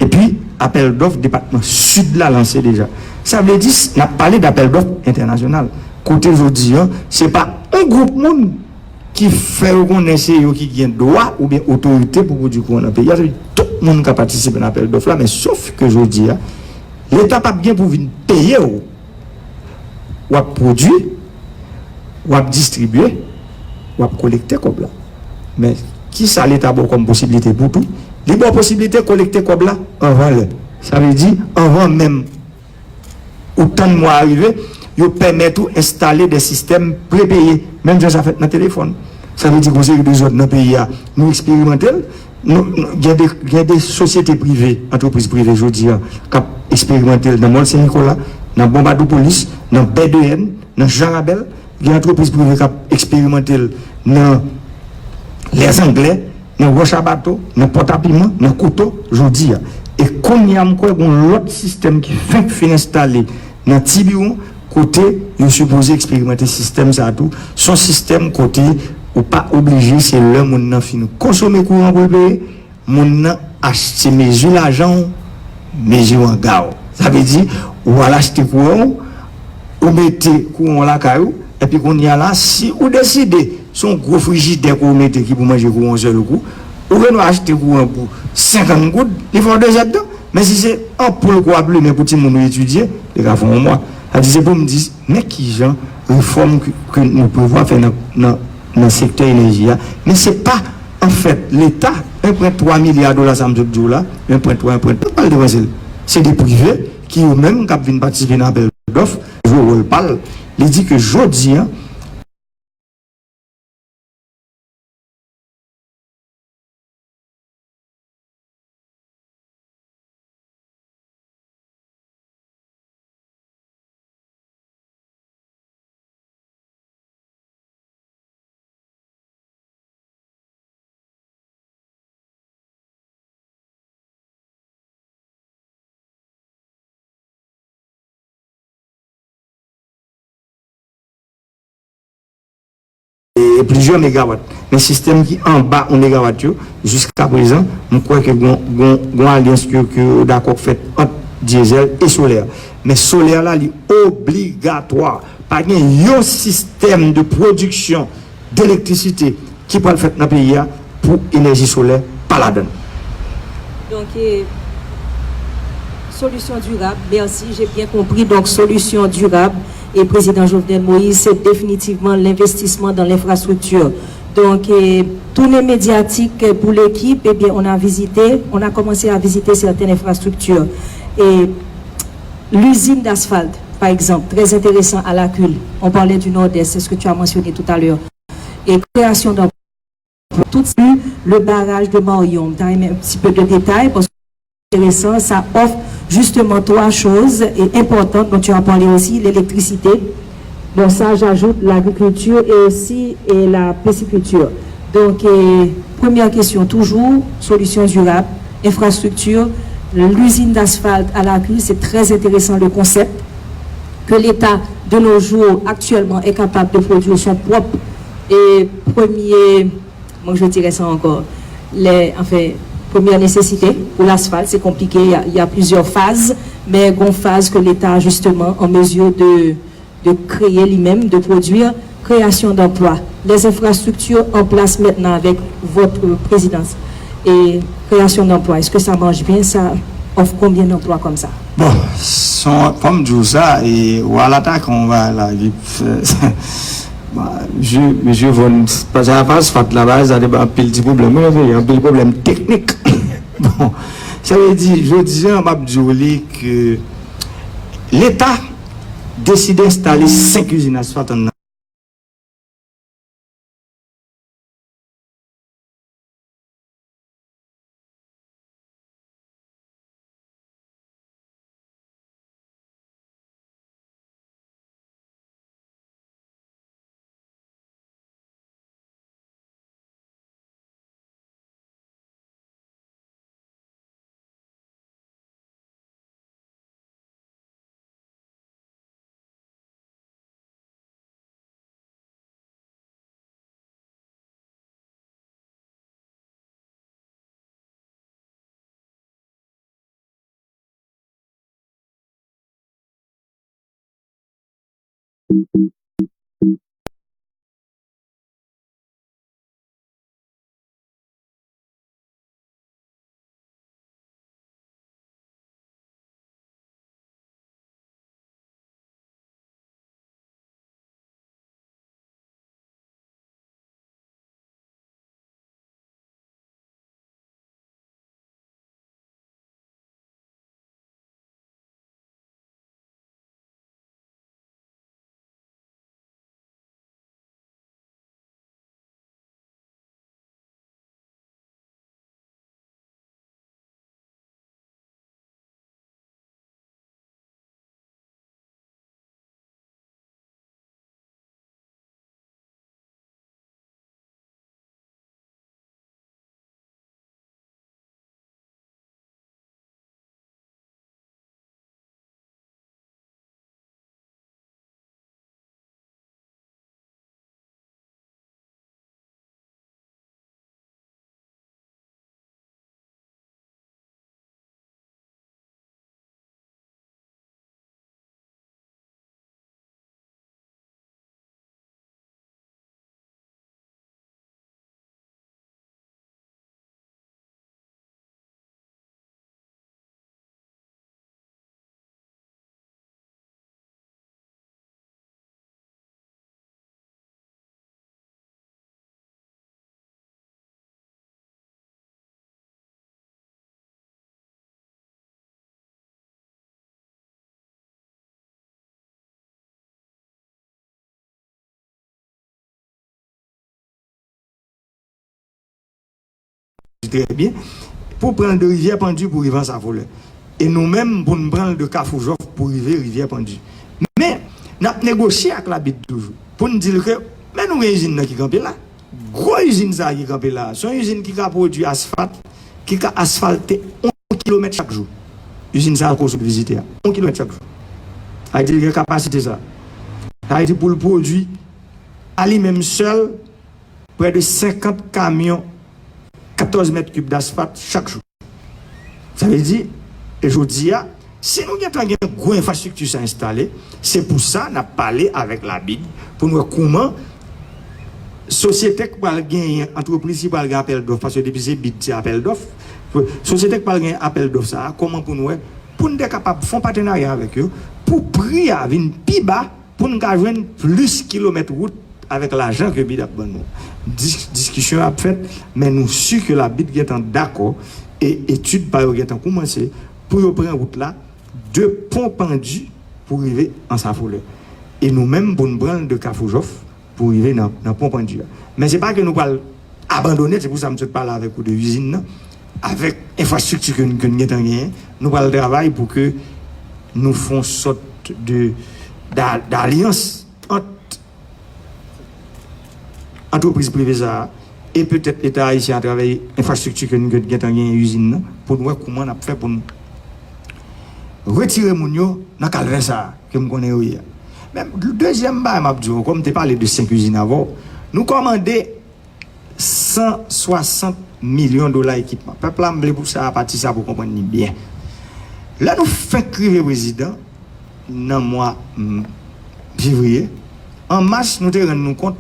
Epi, apèl dòf depatman Sid la lanse deja. Sa vle di, n ap pale d apèl dòf entènasyonal. Kote jodi a, se pa yon gwoup moun ki fè yo konnen se yo ki gen dwa oubyen otorite pou pwodui kouran nan peyi a. Sa vle di tout moun ka patisipe nan apèl dòf la, men sof ke jodi a, Leta p ap gen pou vin peye w. W ap pwodui, w ap distribye, w ap kolekte kòb la. Men, kisa Leta ba w kòm posiblite pou tou? Li ba w posiblite kolekte kòb la anvan lè. Sa vle di, anvan menm ou tann mwa a rive, yo pèmèt ou enstale de sistèm prepeye, menm jan sa fèt nan telefòn. Sa vle di, gon seri de zòn nan peyi a, nou eksperimante l. Nou, nou, gen de, gen de sosyete prive, antrepriz prive jodi a, k ap eksperimante l nan Mòl Sen Nikola, nan Bonbadoupolis, nan Bèdeyèn, nan Jan Rabèl. Gen antrepriz prive k ap eksperimante l nan Lèzanglè, nan Wòch a Bato, nan Pòtapiman, nan Kouto, jodi a. E kounye a, m kwè gon lòt sistèm ki fenk fin enstale nan Tibiwon, kote yo sipoze eksperimante sistèm sa a tou. Se yon sistèm kote ou pa oblije, se lè moun nan fin konsome kouran pou l peye, moun nan achte mezi lajan w, mezi wanga w. Sa vle di, ou al achte kouran w, ou mete kouran w lakay ou, epi kounye a la, si ou deside, se yon gwo frijidè ke w mete ki pou manje kouran yon sèl kou, ou gen dwa achte kouran pou senkant goud, li fè w de zèdtan. Men si se anpoul ke w ap limen pou timoun ou etidye, li ka fè w yon mwa. Sa di, se pou m di, men kijan refòm ke, ke nou prevwa fè nan, nan, nan sektè enèji a. Men se pa, anfèt, Leta, en pwen twa milya dola sa m sot di w la, en pwen twa, en pwen twa, pa l depanse l. Se de prive ki yo menm k ap vin patisipe nan apèl dòf, jwe wòl pa l. Li di ke jodi a, e, plizyè megawat. Men sistèm ki anba yon megawat yo, jiska prezan, m kwè ke gon, gon, gon alyans ke, ke yo dakò k fèt ant dyezèl e solè. Men solè la, li obligatwa. Pa gen yon sistèm de pwodiksyon de elektrisite ki pral fèt nan peyi a pou enèji solè pa ladann. Donc, eh, solution durable, merci, j'ai bien compris. Donc, solution durable, et président Jovenel Moïse, c'est définitivement l'investissement dans l'infrastructure. Donc, eh, tournée médiatique pour l'équipe, eh bien, on a visité, on a commencé à visiter certaines infrastructures. Et l'usine d'asphalte, par exemple, très intéressant à la Cul. On parlait du Nord-Est, c'est ce que tu as mentionné tout à l'heure. Et création d'emplois. Tout suit, le barrage de Marion. T'as aimé un petit peu de détails parce que c'est intéressant, ça offre justement trois choses et importantes dont tu as parlé aussi, l'électricité. Bon, ça, j'ajoute l'agriculture et aussi et la pisciculture. Donc, euh, première question, toujours, solutions durables, infrastructure, l'usine d'asphalte à la Cul, c'est très intéressant le concept que l'État de nos jours actuellement est capable de produire son propre et premier, moi je dirais ça encore, les, enfin, première nécessité pour l'asphalte, c'est compliqué, il y a, il y a plusieurs phases, mais une phase que l'État justement en mesure de, de créer lui-même, de produire, création d'emplois, les infrastructures en place maintenant avec votre présidence et création d'emplois, est-ce que ça marche bien, ça offre combien d'emplois comme ça? Bon, son, fò m di w sa, e, w al atake yon bagay la ki fè, bon, mesye, mesye Von, paske afè asfalt la, bagay sa te bay anpil ti pwoblèm wi nan peyi a, anpil pwoblèm teknik. Bon, sa vle di, jodi a, m ap di w li ke Leta deside enstale senk izin asfalt anndan Trè byen. Pou pran l de Rivyè Pandi pou rive Ansafolè. E nou menm, pou n pran l de Kafou Jòf pou rive Rivyè Pandi. Men, n ap negosye ak Labid toujou. Pou n di l ke, men nou gen izin nan ki kanpe la. Gwo izin sa a ki kanpe la a, se yon izin ki ka pwodui asfalt, ki ka asfalte yon kilomèt chak jou. Izin sa a ke w sot vizite a, yon kilomèt chak jou. Sa vle di li gen kapasite sa. Sa vle di pou l pwodui, a li menm sèl, prè de senkant kamyon katòz mèt kib dasfalt chak jou. Sa vle di, e jodi a, si nou gentan gen gwo enfrastrikti sa enstale, se pou sa n ap pale avèk Labid pou n wè kouman sosyete k pral genyen, antrepriz ki pral gen apèl dòf, paske depi se bid se apèl dòf, sosyete k pral gen apèl dòf sa a, kòman pou n wè, pou n te kapab fè yon patenarya avèk yo, pou pri a vin pi ba, pou n ka jwenn plis kilomèt wout avèk lajan ke bid ap ban nou. Dis, diskisyon ap fèt, men nou si ke Labid gentan dakò e etid pa yo gentan koumanse pou yo pran wout la de Pon Pandi pou rive Ansafolè. E nou menm pou n pran l de Kafou Jòf pou rive nan, nan Pon Pandi a. Men se pa ke nou pral abandone, se pou sa m sot pale avèk ou de izin nan, avèk enfrastrikti ke n, ke n gentan genyen, nou pral travay pou ke nou fè yon sòt de, d'a-, d'alyans ant antrepriz prive sa a, e petèt Leta ayisyen atravè enfrastrikti ke n, ke n gentan genyen, izin nan, pou n wè kouman n ap fè pou n retire moun yo nan kalvè sa a ke m konnen yo ye a. Men, dezyèm bagay m ap di w ankò, m te pale de senk izin avè w, nou kòmande san swasant milyon dola ekipman. Pèp la, m vle pou sa, pati sa pou konprann li byen. Lè nou fenk rive prezidan, nan mwa, mm, fevriye, an mas, nou te rann nou kont,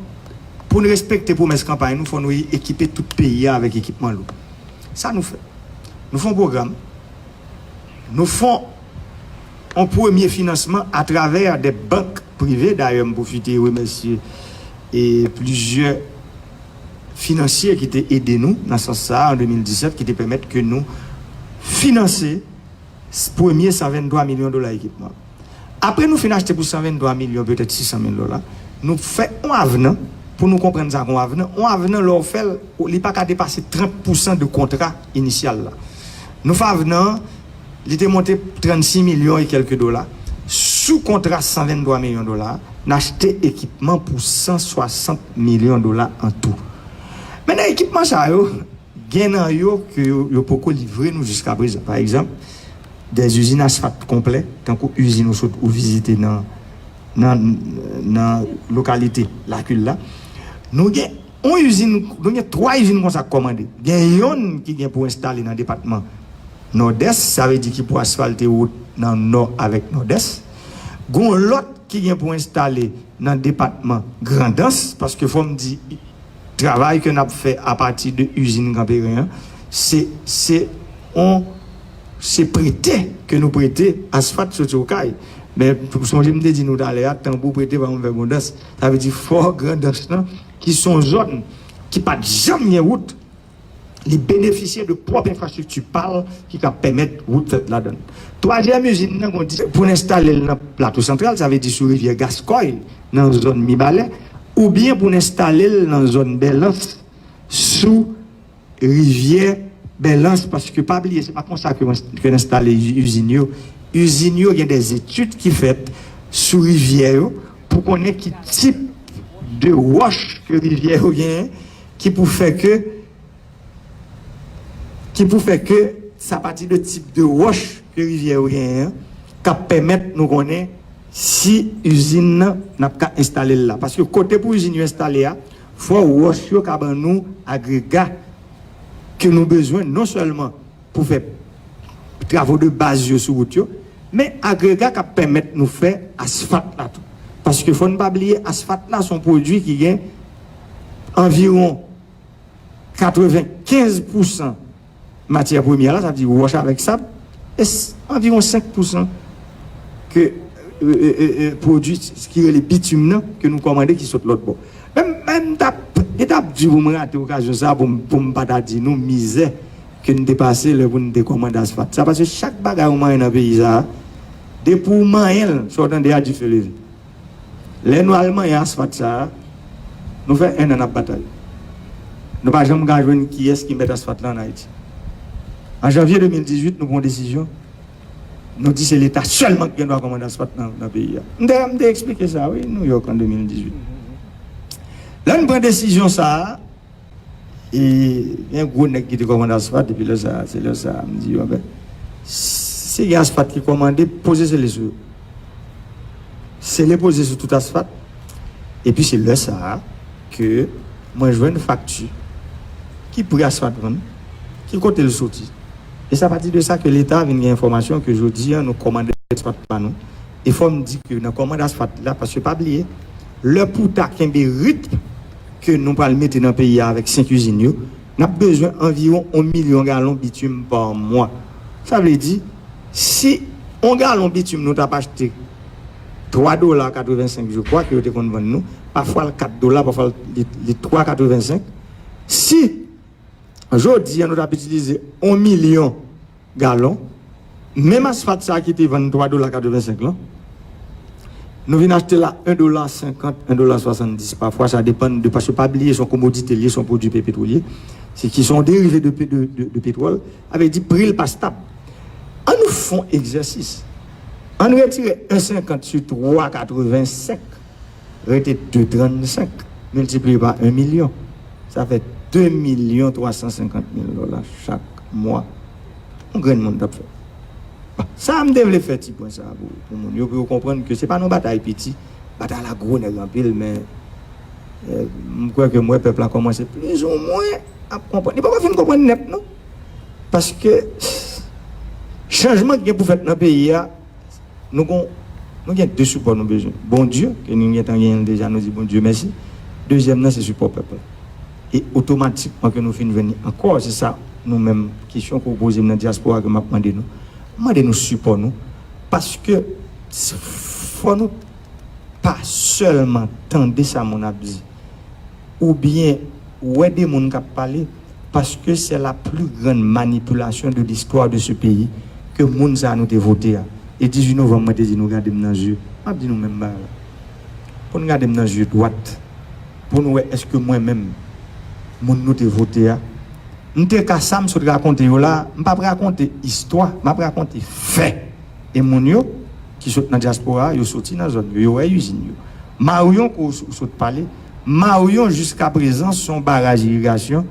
pou n respekte pwomès kanpay nou, fò nou ekipe tout peyi a avèk ekipman lou. Sa nou fè. Nou fè yon pwogram, nou fè yon premye finansman atravè de bank prive. Dayè, m pwofite remèsye e plizyè finansye ki te ede nou nan sans sa a an de mil disèt, ki te pèmèt ke nou finanse s-, premye san venntwa milyon dola ekipman. Apre nou fin achte pou san venntwa milyon, petèt sis san mil dola, nou fè yon avnan, pou nou konprann sa kon avnan. Yon avnan, lè w fè l, li pa ka depase trant pousan de kontra inisyal la. Nou fè avnan an, li te monte trannsis milyon e kèlke dola. Sou kontra san venntwa milyon dola, n achte ekipman pou san swasant milyon dola an tou. Men nan ekipman sa yo, gen nan yo ke yo, yo poko livre nou jiska prezan. Pa egzanp, de izin asfalt konplè, tankou izin ou sot ou vizite nan, nan, nan lokalite Lakil la. Nou gen yon izin, nou gen twa izin konsa k kòmande. Gen yonn ki gen pou enstale nan depatman Nòdès, sa vle di ki pou asfalte wout nan Nò avèk Nòdès. Gen yon lòt ki gen pou enstale nan depatman Grandans, paske fò m di, travay ke n ap fè apati de izin Kanperen an, se, se on, se prete ke nou prete asfalt soti Okay. Men, sonje m te di nou talè a, tanbou prete pa konn fè bon dans. Sa vle di fò Grandans lan, ki se yon zòn ki pa t janm gen wout, li benefisye de pwòp enfrastrikti pa l ki ka pèmèt wout fèt ladan l. Twazyèm izin nan, gen yon di pou n enstale l nan Plato Santral, sa vle di sou rivyè Gaskòy, nan zòn Mibalè, oubyen pou n enstale l nan zòn Bèlans, sou rivyè Bèlans, paske pa bliye, se pa konsa ke, ke n enstale izin yo. Izin yo gen de etid ki fèt sou rivyè yo pou konnen ki tip de wòch ke rivyè yo genyen, ki pou fè ke, ki pou fè ke sa pati de tip de wòch ke rivyè yo genyen an k ap pèmèt nou konnen si izin nan n ap ka enstale l la. Paske kote pou izin yo enstale a, fò wòch yo ka ban nou agrega ke nou bezwen non sèlman pou fè travo de baz yo sou wout yo, men agrega k ap pèmèt nou fè asfalt la tou. Paske fò n pa bliye, asfalt la se yon pwodui ki gen anviwon katrevenkenz pousan matyè premyè la, sa vle di wòch avèk sab, e s-, anviwon senk pousan ke, e, e, e, e, pwodui ki rele bitim nan, ke nou kòmande ki sot lòt bò. Men, men m t ap, li t ap di pou mwen rate okazyon sa a pou m, pou m pa ta di nou mizè ke n te pase lè pou n te kòmande asfalt sa, paske chak bagay ou manyen nan peyi sa a, depi ou manyen l, sa w tande a, dife leve. Lè nou al manyen asfalt sa a, nou fè en an n ap batay. Nou pa janm ka jwenn kiyès ki mèt asfalt la ann Ayiti. An janvye de mil dizuit, nou pran yon desizyon. Nou di se Leta sèlman ki gen dwa kòmande asfalt nan, nan peyi a. M te, m te eksplike sa, wi, Nouyòk an de mil dizuit. Lè n pran desizyon sa a, e gen gwo nèg ki te kòmande asfalt, epi lè sa a, se lè sa a, m di yo, anben, si gen asfalt ki kòmande, poze sele sou yo. Sele poze sou tout asfalt, epi se lè sa a ke mwen jwenn fakti, ki pri asfalt vann, ki kote l soti. E se apati de sa ke Leta vin gen enfòmasyon ke jodi a nou kòmande asfalt pa nou. E fò m di ke nan kòmande asfalt la, paske pa bliye, lè pou ta kenbe ritm ke nou pral mete nan peyi a avèk senk izin yo, n ap bezwen anviwon yon milyon galon bitim pa mwa. Sa vle di, si yon galon bitim nou t ap achte twa dola katrevensenk, je crois, ke yo te konn vann nou, pafwa l kat dola, pafwa l, li, li twa katrevensenk. Si jodi a nou t ap itilize yon milyon galon, menm asfalt sa a ki te vann twa dola katrevensenk lan, Nou vin achte la en dola senkant, en dola swasanndis. Pafwa, sa depann de, paske pa bliye, se yon komodite l ye, se yon pwodui pe-, petwolye. Se ki se yon derive de, pe- de, de, de petwòl. Sa vle di pri l pa stab. Ann nou fè yon egzèsis. Ann retire en senkant sou twa katrevensenk, rete de trannsenk, miltipliye pa en milyon. Sa fè de milyon twa san senkant mil dola chak mwa. Yon grenn moun t ap fè. Bon, sa a m te vle fè ti pwen sa a pou, pou moun yo, pou yo konprann ke se pa nan batay piti, batay la gwo nèg anpil, men, eh, m kwè ke m wè pèp la kòmanse plizoumwen ap konprann. Li poko fin konprann nèt, non. Paske chanjman ki gen pou fèt nan peyi a, nou gon, nou gen de sipò nou bezwen. Bondye, ke nou gentan genyen l deja, nou di Bondye mèsi. Dezyèm nan, se sipò pèp la. E otomatikman ke nou fin jwenn li ankò, se sa nou menm, kesyon ke w poze m nan dyaspora ke m ap mande nou. M mande nou sipò nou, paske s- fò nou pa sèlman tande sa moun ap di, oubyen wè de moun k ap pale, paske c'est la plus grande manipulation de l'histoire de ce pays, ke moun sa a nou te vote a. E dizuit novanm, mwen te di nou gade m nan zye. M ap di nou menm bagay la. Pou n gade m nan zye dwat, pou n wè èske mwen menm, moun nou te vote a, m te ka, sa m sot rakonte yo la, m p ap rakonte istwa, m ap rakonte fè. E moun yo ki sot nan dyaspora, yo soti nan zòn yo, yo wè izin yo. Maryon, ke w s- w sot pale, Maryon jiska prezan se yon baraj irigasyon,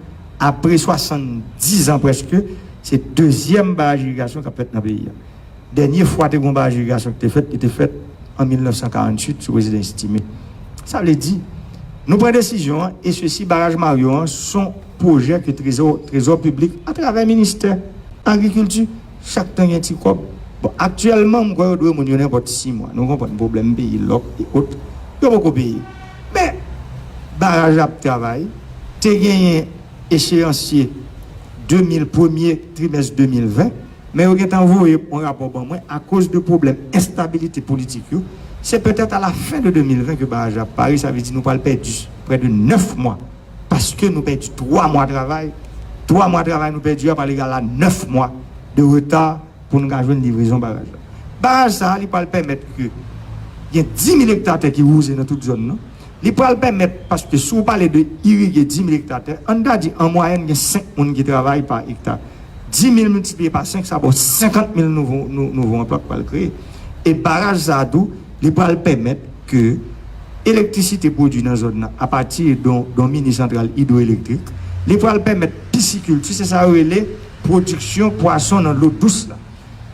apre swasanndizan prèske, se dezyèm baraj irigasyon k ap fèt nan peyi a. Dènye fwa te gon baraj irigasyon ki te fèt, li te fèt an mil nèf san karanntuit sou prezidan Estimé. Sa vle di, nou pran desizyon an, e sesi, baraj Maryon an, se yon pwojè ke trezò, trezò piblik, atravè ministè agrikilti, chak tan gen ti kòb. Bon, aktyèlman, m kwè yo dwe moun yo nenpòt sis mwa. Nou konprann pwoblèm peyi, lòk e ot, yo poko peye. Men, baraj la ap travay, te genyen echeyansye de mil, premye trimès de mil ven, men yo gentan voye yon rapò ban mwen akoz de pwoblèm enstabilite politik yo. Se petèt a la fen de de mil ven ke baraj la ap pare, sa vle di nou pral pèdi prè de nèf mwa, paske nou pèdi twa mwa travay. Twa mwa travay nou pèdi a pral egal a nèf mwa de reta pou nou ka jwenn livrezon baraj la. Baraj sa a, li pral pèmèt ke gen dis mil ekta tè ki wouze nan tout zòn nan. Li pral pèmèt, paske si w pale de irige dis mil ekta tè, ann ta di an mwayèn gen senk moun ki travay pa ekta. Dis mil miltipliye pa senk, sa ba w senkant mil nouvo, nou- nouvo anplwa k pral kreye. E baraj sa a tou, li pral pèmèt ke elektrisite pwodui nan zòn nan apati de yon- de yon mini santral idwoelektrik, li pral pèmèt pisikilti, se sa yo rele pwodiksyon pwason nan dlo dous la,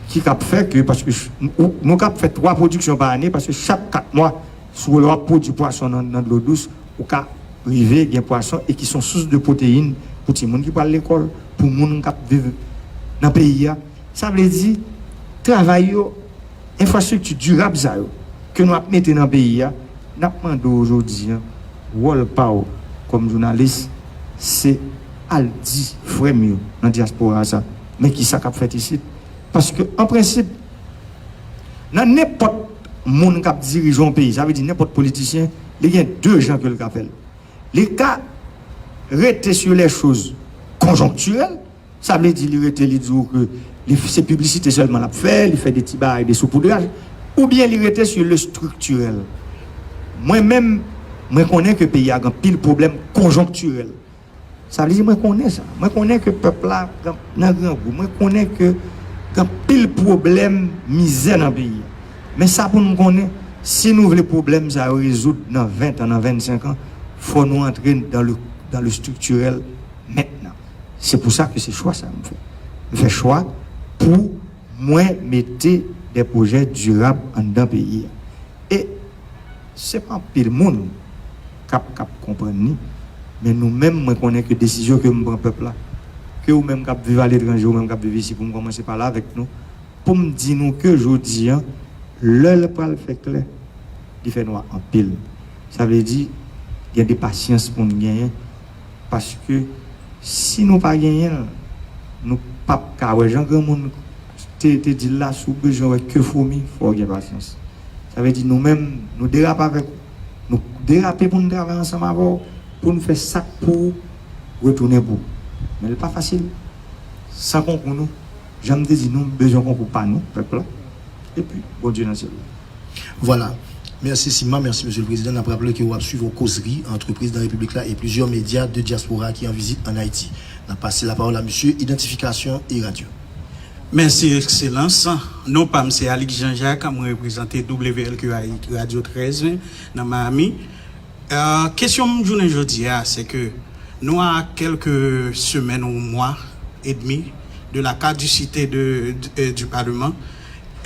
ki k ap fè ke, paske ch- ou- nou k ap fè twa pwodiksyon pa ane, paske chak kat mwa, si w ap pwodui pwason nan, nan dlo dous, ou ka rive gen pwason e ki se yon sous de pwoteyin pou timoun ki pral lekòl, pou moun k ap viv nan peyi a. Sa vle di, travay yo, enfrastrikti dirab sa yo, ke nou ap mete nan peyi a, n ap mande w jodi a, wòl pa w kòm jounalis, se al di frè m yo nan dyaspora sa, men kisa k ap fèt isit. Paske, an prensip, nan nenpòt moun k ap dirije yon peyi, sa vle di nenpòt politisyen, li gen de jan ke l ka fè l. Li ka rete sur les choses conjoncturelles, sa vle di li rete, li di w ke li, se piblisite sèlman l ap fè, li fè de ti bagay, de soupoudraj, oubyen li rete sur le structurel. Mwen menm, mwen konnen ke peyi a gen anpil pwoblèm konjonktirèl. Sa vle di mwen konnen sa. Mwen konnen ke pèp la gen- nan grangou. Mwen konnen ke gen anpil pwoblèm, mizè nan peyi a. Men sa pou nou konnen, si nou vle pwoblèm sa yo rezoud nan ven tan, nan vennsenk an, fò nou antre dans le, dans le structurel maintenant. Se pou sa ke se chwa sa m fè. M fè chwa pou mwen mete de pwojè dirab anndan peyi a. E se pa anpil moun k ap, k ap konprann li, men nou menm, mwen konnen ke desizyon ke m pran pèp la, ke ou menm k ap viv aletranje, ou menm k ap viv isit, pou m kòmanse pale avèk nou, pou m di nou ke jodi a, lè l pral fè klè, li fè nwa anpil. Sa vle di, gen de pasyans pou n genyen, paske si nou pa genyen l, nou p ap ka wè. Jan granmoun te, te di l la, si w bezwen wè ke foumi, fò w gen pasyans. Sa vle di nou menm, nou derape avèk ou. Nou derape pou n travay ansanm avè w, pou n fè sa k pou ou, retounen pou ou. Men l pa fasil. San konkou nou, jan m te di nou, m bezwen konkou pa nou, pèp la. Epi, Bondye nan syèl la. Vwala. Mèsi Sima, mèsi Mesye le Prezidan. N ap raple ke w ap swiv yon kozri ant prezidan repiblik la e plizyè medya de dyaspora ki an vizit ann Ayiti. N ap pase lapawòl a misye, idantifikasyon e radyo. Mèsi Ekselans. Non pa m se Alix Jean Jacques, mwen reprezante W L Q I Radio trèz nan Miami. Kesyon m jounen jodi a se ke nou a kèlke semèn ou mwa edmi de la kadisite de, de, du Parlement.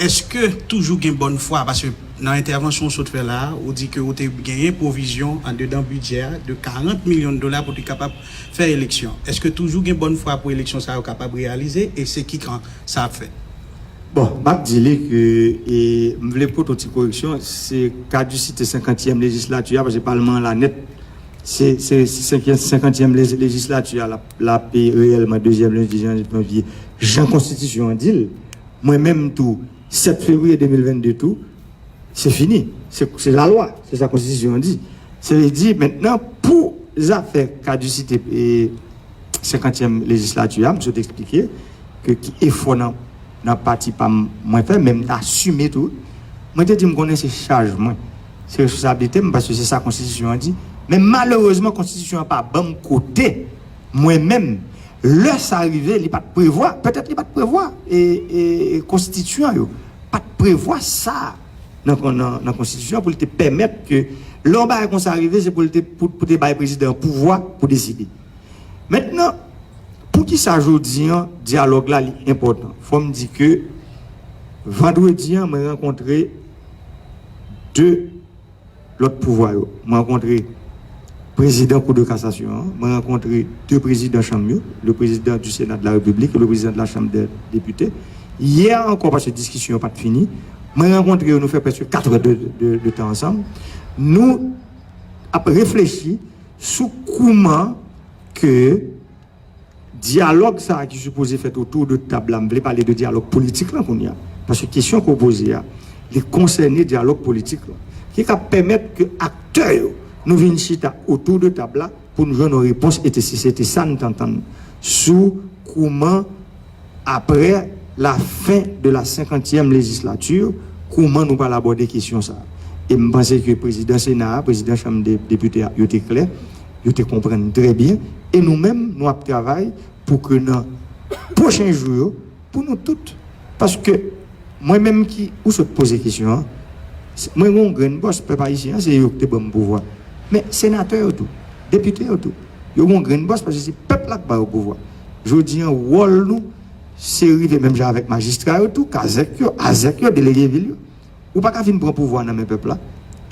Èske toujou gen bòn fwa? Paske nan entèvansyon w sot fè la a, ou di ke ou te genyen pwovizyon andedan bidjè a de karant milyon dola pou te kapab fè eleksyon. Èske toujou gen bòn fwa pou eleksyon sa yo kapab reyalize e se ki kan sa ap fèt? Bon, m ap di li ke e, m vle pote yon ti koreksyon, se kadisite senkantyèm lejislati a, paske palman an la nèt, se se senkantyèm lejislati a l ap reyèlman dezyèm lendi janvye, jan konstitisyon an di l. Mwen menm tou, sèt fevriye de mil vennde tou, se fini. Se se lalwa, se sa konstitisyon an di. Se vle di mentnan pou zafè kadisite e, senkantyèm lejislati a, m sot eksplike ke ki efò nan nan pati pa m mwen fè, men m t asime tou. Mwen te di m konnen se chaj mwen, se responsablite m paske se sa konstitisyon an di. Men malerezman konstitisyon an pa ban m kote mwen menm lè sa rive li pa t prevwa, petèt li pa t prevwa e, e, e konstityan yo pa t prevwa sa nan, nan, nan konstitisyon an pou li te pèmèt ke lè yon bagay konsa rive se pou li te pou, pou te bay prezidan an pouvwa pou deside. Mentnan, poukisa jodi an dyalòg la li enpòtan? Fò m di ke vandredi an mwen rankontre de lòt pouvwa yo. Mwen rankontre prezidan Kou de Kasasyon an, mwen rankontre de prezidan chanm yo, le président du Sénat de la République et le président de la Chambre des députés. Yè ankò, paske diskisyon an pa t fini, mwen rankontre yo, nou fè prèske kat è de, de, de tan ansanm. Nou ap reflechi sou kouman ke dyalòg sa a ki sipoze fèt otou de tab la, m vle pale de dyalòg politik lan kounye a, paske kesyon ke w poze a, li konsène dyalòg politik lan, ki ka pèmèt ke aktè yo, nou vin chita otou de tab la pou n jwenn yon repons, e se te sa n t antann sou kouman, après la fin de la senkantyèm lejislati, kouman nou pral abòde kesyon sa a. E m panse ke prezidan Sena a, prezidan Chanm de Depite a, yo te klè, yo te konprann trè byen, e nou menm, nou ap travay pou ke nan pwochen jou yo, pou nou tout. Paske mwen menm ki ou sot poze kesyon an, mwen gen yon grenn bòs, pèp ayisyen an, se yo ki te ban m pouvwa. Men senatè yo tou, depite yo tou, yo gen yon grenn bòs paske se pèp la ki ba yo pouvwa. Jodi an, wòl nou, se rive menm jan avèk majistra yo tou, kazèk yo, azèk yo, delege vil yo. Ou pa ka vin pran pouvwa nan men pèp la,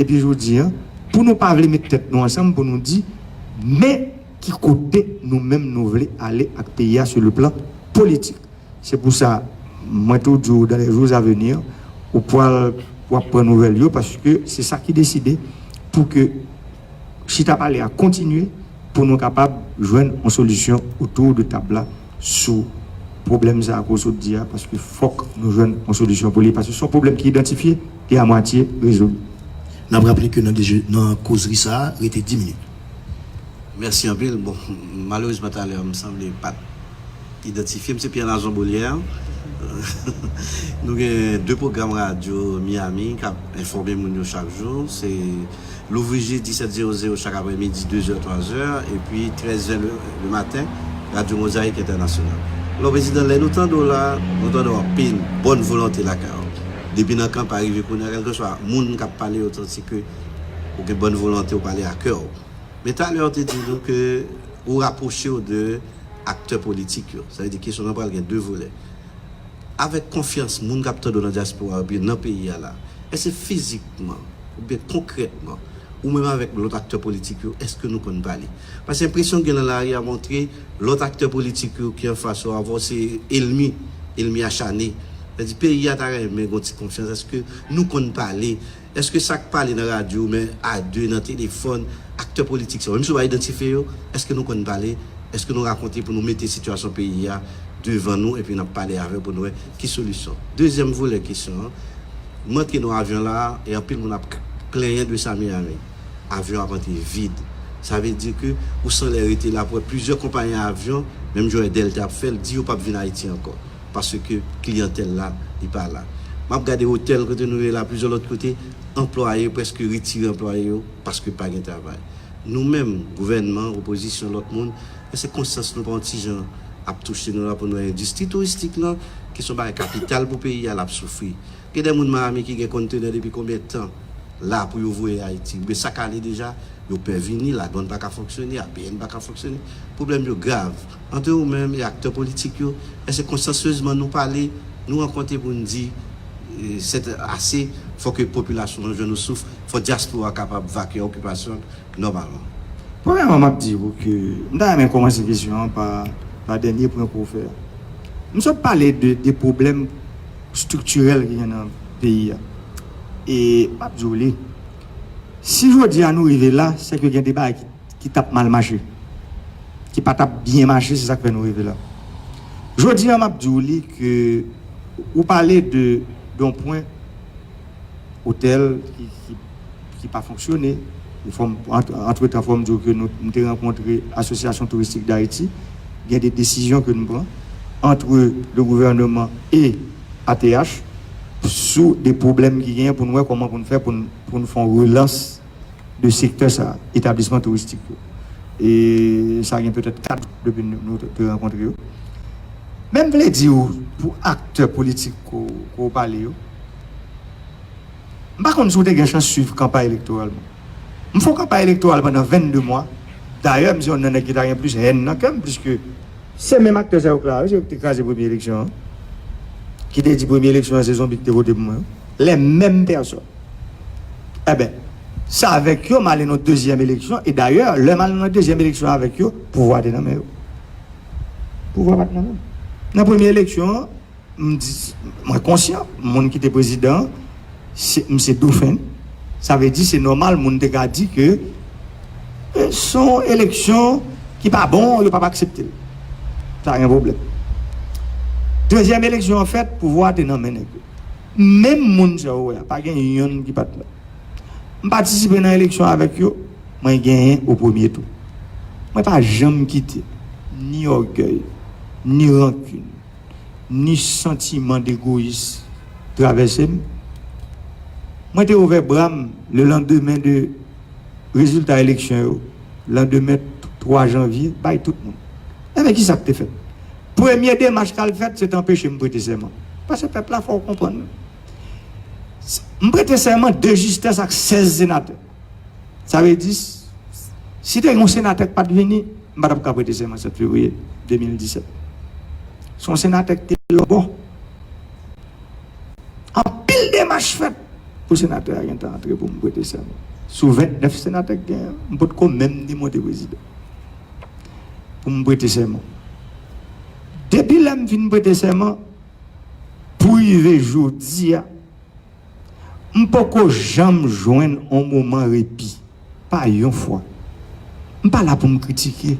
epi jodi an, pou nou pa vle met tèt nou ansanm pou nou di, men ki kote nou menm nou vle ale ak peyi a sou le plan politik. Se pou sa, mwen tou di w, dans les jours à venir, ou pral w ap pran nouvèl yo, paske se sa ki deside pou ke chita pale a kontinye, pou nou kapab jwenn yon solisyon otou de tab la sou pwoblèm sa a ke w sot di a, paske fòk nou jwenn yon solisyon pou li, paske se yon pwoblèm ki idantifye e a mwatye rezoli. N ap raple ke nan, nan kozri sa a, rete dis minit. Mèsi anpil. Bon, malerezman talè m sanble pa t idantifye m, se Pierre Nazon Beaulière. Nou gen de pwogram radyo Miami k ap enfòme moun yo chak jou. Se Louvri Jedi sèt zewo zewo chak aprèmidi, de zè, twa zè, epi trèz zè le, le maten, Radyo Mozayik Entènasyonal. Alò, Prezidan, lè nou tande w la, nou tande w anpil bòn volonte lakay ou. Depi nan kanpay rive kounye a, kèlkeswa moun k ap pale yo, ou santi ke ou gen bòn volonte, ou pale a kè w. Men talè ou te di nou ke ou rapwoche w de aktè politik yo. Sa vle di kesyon nan pral gen de volè. Avèk konfyans moun k ap tande w nan dyaspora oubyen nan peyi a la, èske fizikman oubyen konkrètman, ou menm avèk lòt aktè politik yo, èske nou konn pale? Paske enpresyon k gen nan lari a montre lòt aktè politik yo ki anfas ou avè w se ènmi, ènmi achane. Sa vle di peyi a ta renmen gen yon ti konfyans. Èske nou konn pale? Èske sa k pale nan radyo, men a de, nan telefòn, aktè politik sa yo, menm si w pa idantifye yo, èske nou konn pale? Èske nou rakonte pou nou mete sitiyasyon peyi a devan nou epi n ap pale avè w pou nou wè ki solisyon? Dezyèm volè kesyon an, m antre nan avyon la e anpil moun ap plenyen de sa Miami. Avyon ap antre vid. Sa vle di ke ou san lè rete la pou wè plizyè konpayi avyon, menm jan Delta ap fè l, di yo p ap vin Ayiti ankò. Paske kliyantèl la, li pa la. M ap gade otèl kote nou ye la, plizyè lòt kote, anplwaye yo prèske retire anplwaye yo paske pa gen travay. Nou menm, gouvènman, opozisyon, lòt moun, men se konsyans nou pa yon ti jan ap touche nou la pou nou wè endistri touristik lan, ki se yon bagay kapital pou peyi a, l ap soufri. Gen de moun Miami ki gen kontenè depi konbyen tan la pou yo voye Ayiti. Oubyen sak ane deja, yo pè vini, ladwann pa ka fonksyone, A P N pa ka fonksyone. Pwoblèm yo grav. Ant ou menm e aktè politik yo, èske konsansyezman nou pale, nou rankontre pou n di, eh, sèt ase, fò ke popilasyon an jwenn yon souf, fò dyaspora kapab vake okipasyon l nòmalman? Premyèman, m ap di w ke m ta renmen kòmanse kesyon an pa, pa dènye pwen ke w fè a. M sot pale de, de pwoblèm estriktirèl ki gen nan peyi a. E m ap di w li, si jodi a nou rive la, se ke gen de bagay ki, ki t ap mal mache, ki pa t ap byen mache, se sa k fè nou rive la. Jodi a, m ap di w li ke ou pale de, de yon pwen otèl ki, ki, ki pa fonksyone. E fò m, ant-, antretan, fò m di w ke nou, m te rankontre Association Touristique d'Haïti. Gen de desizyon ke nou pran entre le gouvernement et A T H sou de pwoblèm ki genyen pou nou wè kòman pou nou fè pou nou, pou nou fè yon relans de sektè sa, etablisman touristik yo. E sa gen petèt kat jou depi nou, nou te rankontre yo. Men m vle di w, pou aktè politik ke w, ke w pale yo, m pa konn si w te gen chans swiv kanpay elektoral mwen. M fè yon kanpay elektoral pandan vennde mwa. Dayè, m se youn nan nèg ki ta gen plis hèn nan kè m, pliske se menm aktè sa yo k la, wi, se yo ki te kraze premye eleksyon an, ki te di premye eleksyon an se zonbi ki te vote pou mwen, les mêmes personnes. Enben, se avèk yo m ale nan dezyèm eleksyon, e dayè, lè m al nan dezyèm eleksyon avèk yo, pouvwa te nan men yo. Pouvwa pa t nan men m. Nan premye eleksyon an, m di, mwen konsyan, moun ki te prezidan an, se, m se dofen. Sa vle di, se nòmal, moun te ka di ke, eh, se yon eleksyon ki pa bon, yo p ap aksepte l. Sa gen pwoblèm. Dezyèm eleksyon an fèt, pouvwa a te nan men nèg yo. Menm moun sa yo wè a, pa gen yonn ki pa t la. M patisipe nan eleksyon avèk yo, mwen genyen o premye tou. Mwen pa janm kite ni ògèy, ni rankin, ni santiman degoyis travèse m. Mwen te ouvè bra m le landemen de rezilta eleksyon yo, landemen twa janvye, bay tout moun. Enben, ki sa k te fèt? Premye demach k al fèt, se te anpeche m prete sèman. Paske pèp la, fò w konprann. M prete sèman de jistès ak sèz senatè. Sa vle di, si te gen yon senatè k pa t vini, m pa t ap ka prete sèman sèt fevriye de mil disèt. Se yon senatè ki te lòbò. Anpil demach fèt pou senatè a gentan antre pou m prete sèman. Sou vennèf senatè k genyen, m potko menm demonte prezidan pou m prete sèman. Depi lè m fin prete sèman, pou rive jodi a, m poko janm jwenn yon moman repi. Pa yon fwa. M pa la pou m kritike,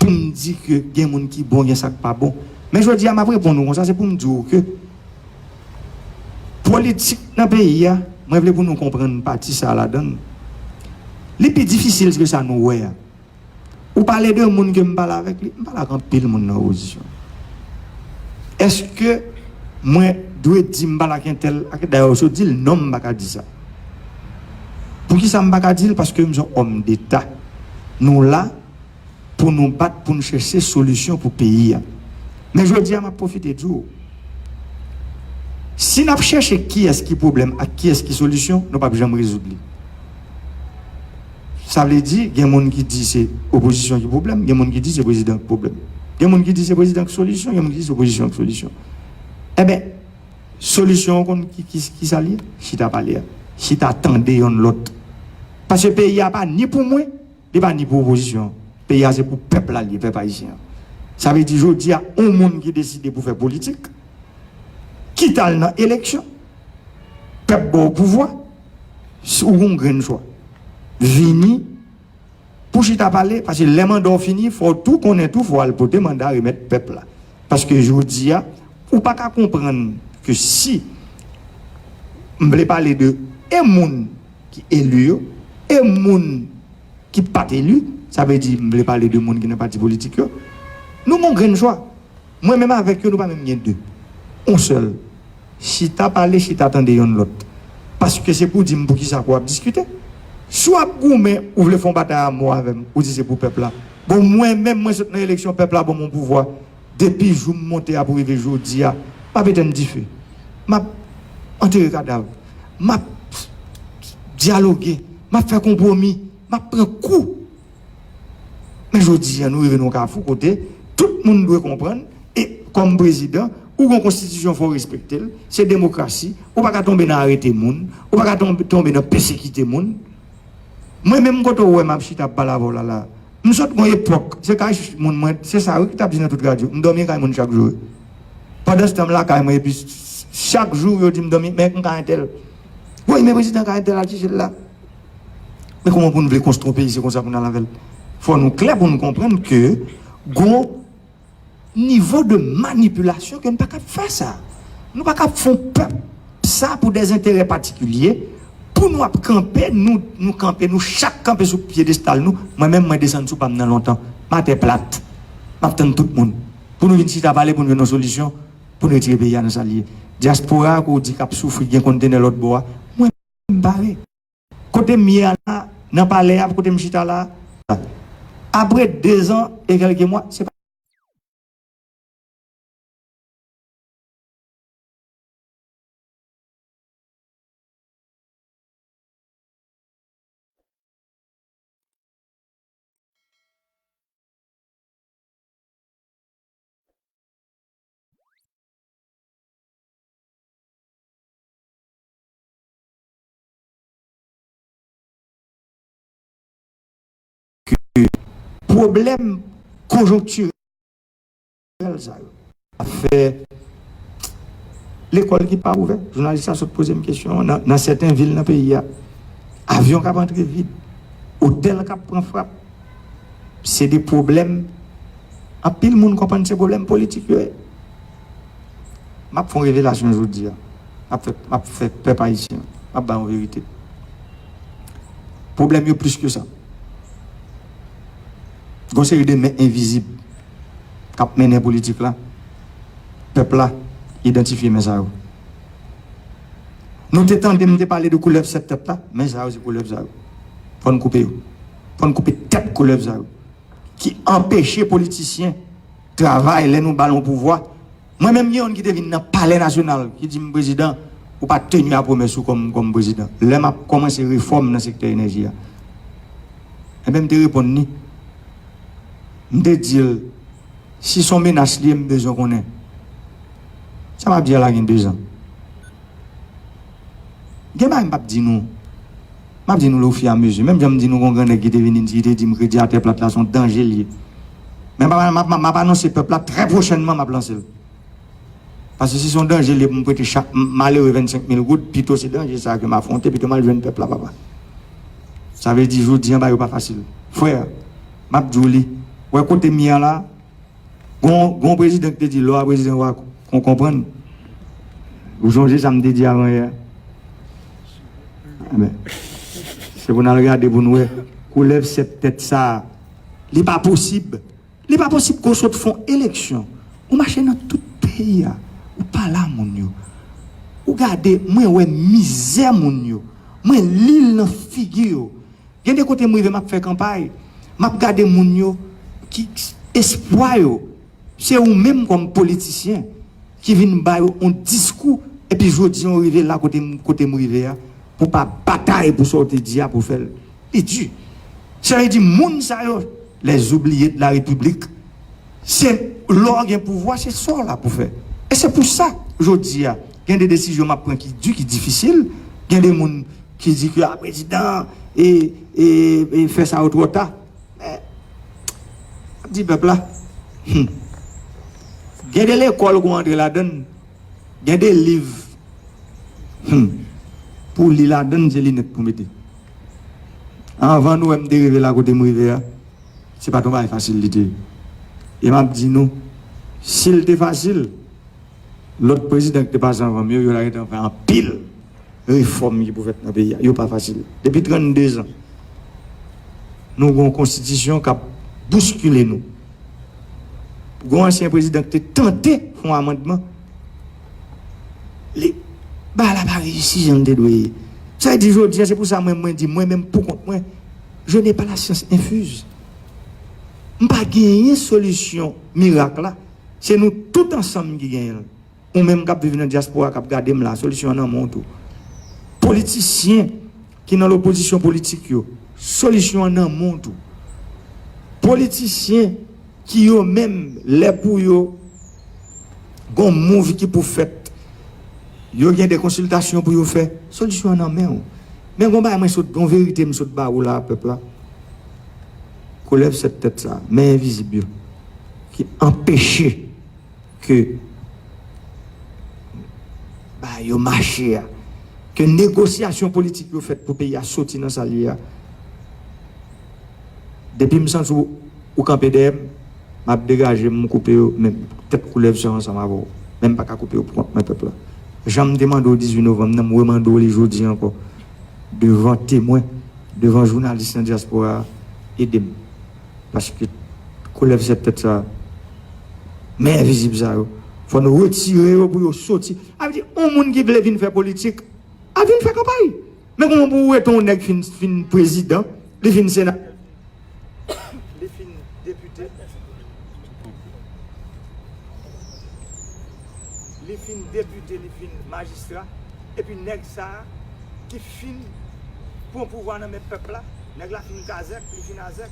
pou m di ke gen moun ki bon, gen sa k pa bon. Men jodi a, m ap reponn ou konsa, se pou m di w ke politik nan peyi a, mwen vle pou nou konprann pati sa a ladan l. Li pi difisil ke sa nou wè a. Ou pale de moun ke m pale avèk li, m pale ak anpil moun nan opozisyon. Èske mwen dwe di m pale ak entèl, ak, dayè, ou sot di l, non, m pa ka di sa. Poukisa m pa ka di l? Paske m se yon òm deta. Nou la pou nou bat, pou nou chèche solisyon pou peyi a. Men jodi a, m ap pwofite di w, si n ap chèche kiyès ki pwoblèm ak kiyès ki solisyon, nou p ap janm rezoud li. Sa vle di, gen moun ki di se opozisyon ki pwoblèm, gen moun ki di se prezidan ki pwoblèm. Gen moun ki di se prezidan ki solisyon, gen moun ki di se opozisyon ki solisyon. Enben, solisyon an, ou konn ki, ki, ki sa l ye? Chita pale a. Chita tande yonn lòt. Paske peyi a pa ni pou mwen, li pa ni pou opozisyon. Peyi a se pou pèp la l ye, pèp ayisyen an. Sa vle di jodi a, yon moun ki deside pou fè politik, kit al nan eleksyon, pèp ba w pouvwa, si w gon grenn chwa. Vini pou chita pale, paske lè manda w fini, fò w tou konnen tou, fò w al pote manda remèt pèp la. Paske jodi a, ou pa ka konprann ke si m vle pale de e moun ki eli yo, e moun ki pa t eli, sa vle di m vle pale de moun ki nan pati politik yo, nou gon grenn chwa. Mwen menm avèk yo, nou pa menm gen de. On sèl. Chita pale, chita tande yonn lòt. Paske se pou di m poukisa ke w ap diskite. Si w ap goumen, ou vle fè yon batay a mo avè m, ou di se pou pèp la. Bon, mwen menm, mwen sot nan eleksyon, pèp la ban m yon pouvwa. Depi jou m monte a pou rive jodi a, m ap etenn dife. M ap antere kadav. M ap dyaloge. M ap fè konpwomi. M ap pran kou. Men jodi a, nou rive nan yon kafou kote tout moun dwe konprann, e kòm prezidan, ou gen yon konstitisyon, fò w respekte l, se demokrasi, ou pa ka tonbe nan arete moun, ou pa ka tonbe, tonbe nan pèsekite moun. Mwen menm kote w wè m ap chita ap pale avè w la, la, m sot gen yon epòk, se kay moun mwen, se sa wi ki t ap di nan tout radyo, m dòmi kay moun chak jou wi. Pandanstan m lakay mwen, epi chak jou yo di m dòmi, men m kay entèl. Woy, men prezidan kay entèl al chèche l la. Men kòman pou n vle konstwi yon peyi, se konsa pou n al avè l? Fò nou klè pou n konprann ke gon nivo de manipilasyon ke n pa kab fè sa. Nou pa kab fè yon pèp sa pou dèzenterè patikilye. Pou nou ap kanpe, nou, nou kanpe, nou chak kanpe sou pyedestal nou. Mwen menm, mwen desann sou pa m nan lontan. M atè plat. M ap tann tout moun. Pou nou vin chita pale, pou nou jwenn yon solisyon, pou nou retire peyi a nan sa l ye. Dyaspora a ke w di k ap soufri, gen kontenè lòt bò a. Mwen, m pare. Kote m ye a la, nan palè a, kote m chita la, apre dezan e kèlke mwa, se pa ke pwoblèm konjonktirèl sa yo ap fè lekòl ki pa ouvè. Jounalis la sot poze m kesyon an, nan, nan sèten vil nan peyi a, avyon k ap antre vid, otèl k ap pran frap, se de pwoblèm. Anpil moun konprann se pwoblèm politik yo ye. M ap fè yon revelasyon jodi a. M ap fè, m ap fè pèp ayisyen, m ap ba yon verite. Pwoblèm yo plis ke sa. Gon seri de men envizib k ap mennen politik la. Pèp la idantifye men sa yo. Nou te tande m te pale de koulèv sèt tèt la, men sa yo se koulèv sa yo. Fò n koupe yo. Fò n koupe tèt koulèv sa yo. Ki anpeche politisyen travay lè nou ba l yon pouvwa. Mwen menm, gen youn ki te vin nan Palè Nasyonal, ki di m, "Prezidan, ou pa teni a pwomès ou kòm, kòm prezidan." Lè m ap kòmanse refòm nan sektè enèji a, enben, m te reponn li. M te di l, "Si s on menas li ye, m bezwen konnen." Sa m ap di a la gen dezan. Gen bagay m p ap di nou. M ap di nou le au fur et à mesure. Menm jan m di nou gon gran nèg ki te vin isit, ki te di m kredi atè plat la se yon danje l ye. Men m ap, m ap, m ap anonse pèp la, trè pwochènman, m ap lanse l. Paske si se yon danje l ye pou m prete chak m-, malere vennsenk mil goud, pito se danje sa a ke m afwonte, pito m al jwenn pèp la, papa. Sa vle di, jodi a, bagay yo pa fasil. Frè, m ap di w li, wè kote m ye a la, Gon, gon prezidan ki te di, "Lè w a prezidan, w a kon-, konprann." Ou sonje sa m te di avan yè? Enben, se pou n al gade pou n wè koulèv sèt tèt sa a. Li pa posib. Li pa posib ke w sot fè yon eleksyon. Ou mache nan tout peyi a. Ou pale a moun yo. Ou gade, mwen wè mizè moun yo. Mwen li l nan figi yo. Gen de kote m rive, m ap fè kanpay, m ap gade moun yo ki espwa yo, se ou menm kòm politisyen ki vin ba yo yon diskou, epi jodi a w rive la kote m, kote m rive a, pou pa batay pou sa w te di a pou fè l. Li di. Sa vle di moun sa yo, les oubliés de la République, se lè w gen pouvwa, se sa w la pou fè. E se pou sa, jodi a, gen de desizyon m ap pran ki di, ki difisil, gen de moun ki di ke, a, prezidan, e, e, e fè sa yo twò ta. Men, m ap di pèp la, hmm, gen de lekòl pou w antre ladan l, gen de liv, hmm, pou w li ladan l, se linèt pou w mete. Anvan nou wè m te rive la kote m rive a, se pa t yon bagay fasil li te ye. E m ap di nou, si l te fasil, lòt prezidan ki te pase anvan m yo, yo ta gentan fè anpil refòm ki pou fèt nan peyi a. Yo pa fasil. Depi trannde zan, nou gen yon konstitisyon k ap bouskile nou. Gen yon ansyen prezidan ki te tante fè yon amandman. Li, bagay la pa reyisi jan l te dwe ye. Sa vle di jodi a, se pou sa mwen, mwen di, mwen menm pou kont mwen, je n'ai pas la science infuse. M pa genyen solisyon mirak la. Se nou tout ansanm ki genyen l. Ou menm k ap viv nan dyaspora, k ap gade m la, solisyon an nan men w tou. Politisyen ki nan lopozisyon politik yo, solisyon an nan men w tou. Politisyen ki yo menm, lè pou yo gon move ki pou fèt, yo gen de konsiltasyon pou yo fè, solisyon an nan men w. Men gon bagay mwen sot, gon verite m sot ba ou la, pèp la. Koulèv sèt tèt sa, men envizib yo, ki anpeche ke bagay yo mache a, ke negosyasyon politik yo fèt pou peyi a soti nan sa l ye a. Depi m santi w, ou kanpe dèyè m, m ap degaje m, m koupe yo, men tèt koulèv se ansanm avè w. Men m pa ka koupe yo pou kont mwen, pèp la. Jan m te mande w dizuit novanm nan, m remande w li jodi ankò. Devan temwen, devan jounalis nan dyaspora a, ede m. Paske koulèv sèt tèt sa, men envizib sa yo, fò nou retire yo pou yo soti. Sa vle di, yon moun ki vle vin fè politik, ap vin fè kanpay. Men kòman pou w wè yon nèg fin, fin prezidan, li fin senatè, li fin depite, li fin depite, li fin majistra, epi nèg sa a ki fin pran pouvwa nan men pèp la, nèg la fin kazèk, li fin azèk,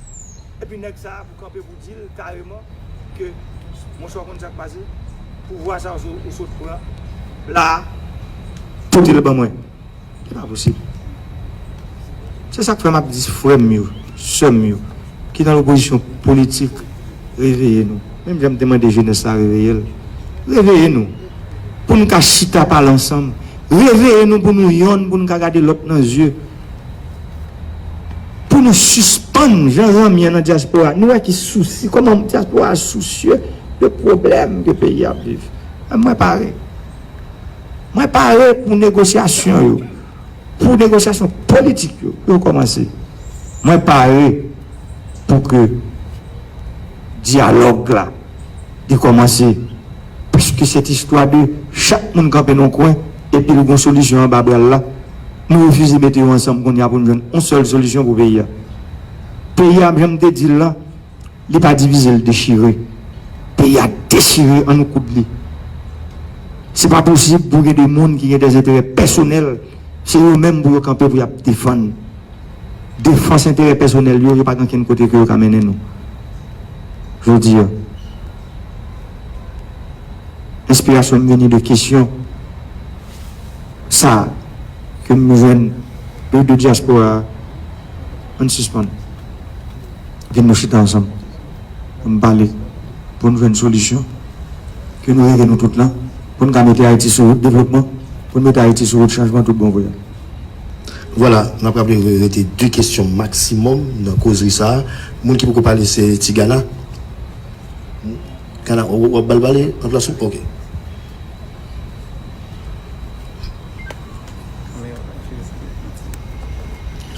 epi nèg sa a pou kanpe pou di l kareman ke, monchè, w konn sa k pase, pouvwa sa a ou sot pran la a, pote l ban mwen. Se pa posib. Se sa k fè m ap di frè m yo, sè m yo, ki nan lopozisyon politik, reveye nou. Menm jan m te mande jenès la reveye l. Reveye nou. Pou n ka chita pale ansanm. Reveye nou pou nou yonn, pou n ka gade lòt nan zye. Pou nou sispann jan zanmi an nan dyaspora. Nou wè ki sousi, kòman dyaspora sousye de pwoblèm ke peyi a ap viv. Mwen pare. Mwen pare pou negosyasyon yo, pou negosyasyon politik yo, yo kòmanse. Mwen pare pou ke dyalòg la, li kòmanse. Paske se istwa de chak moun kanpe nan yon kwen, epi l gon solisyon anba bra l la. Nou refize mete yo ansanm kounye a pou n jwenn yon sèl solisyon pou peyi a. Peyi a, jan m te di l la, li pa divize, l dechire. Peyi a dechire, ann nou koud li. Se pa posib pou gen de moun ki gen de enterè pèsonèl, se yo menm pou yo kanpe pou y ap defann. Defans enterè pèsonèl yo, yo pa gen okenn kote ke yo ka mennen nou. Jodi a, enspirasyon m vini de kesyon sa a ke m jwenn de, de dyaspora a, ann sispann. Vin nou chita ansanm. Ann pale. Pou n jwenn solisyon. Ke nou rele nou tout la. Pou n ka mete Ayiti sou wout devlopman. Pou n mete Ayiti sou wout chanjman tout bon vre. Vwala, n ap raple re-, rete de kesyon maksimòm nan kozri sa a. Moun ki poko pale se Ti Gana. Gana, w, w ap ba l pale nan plas ou? Ok.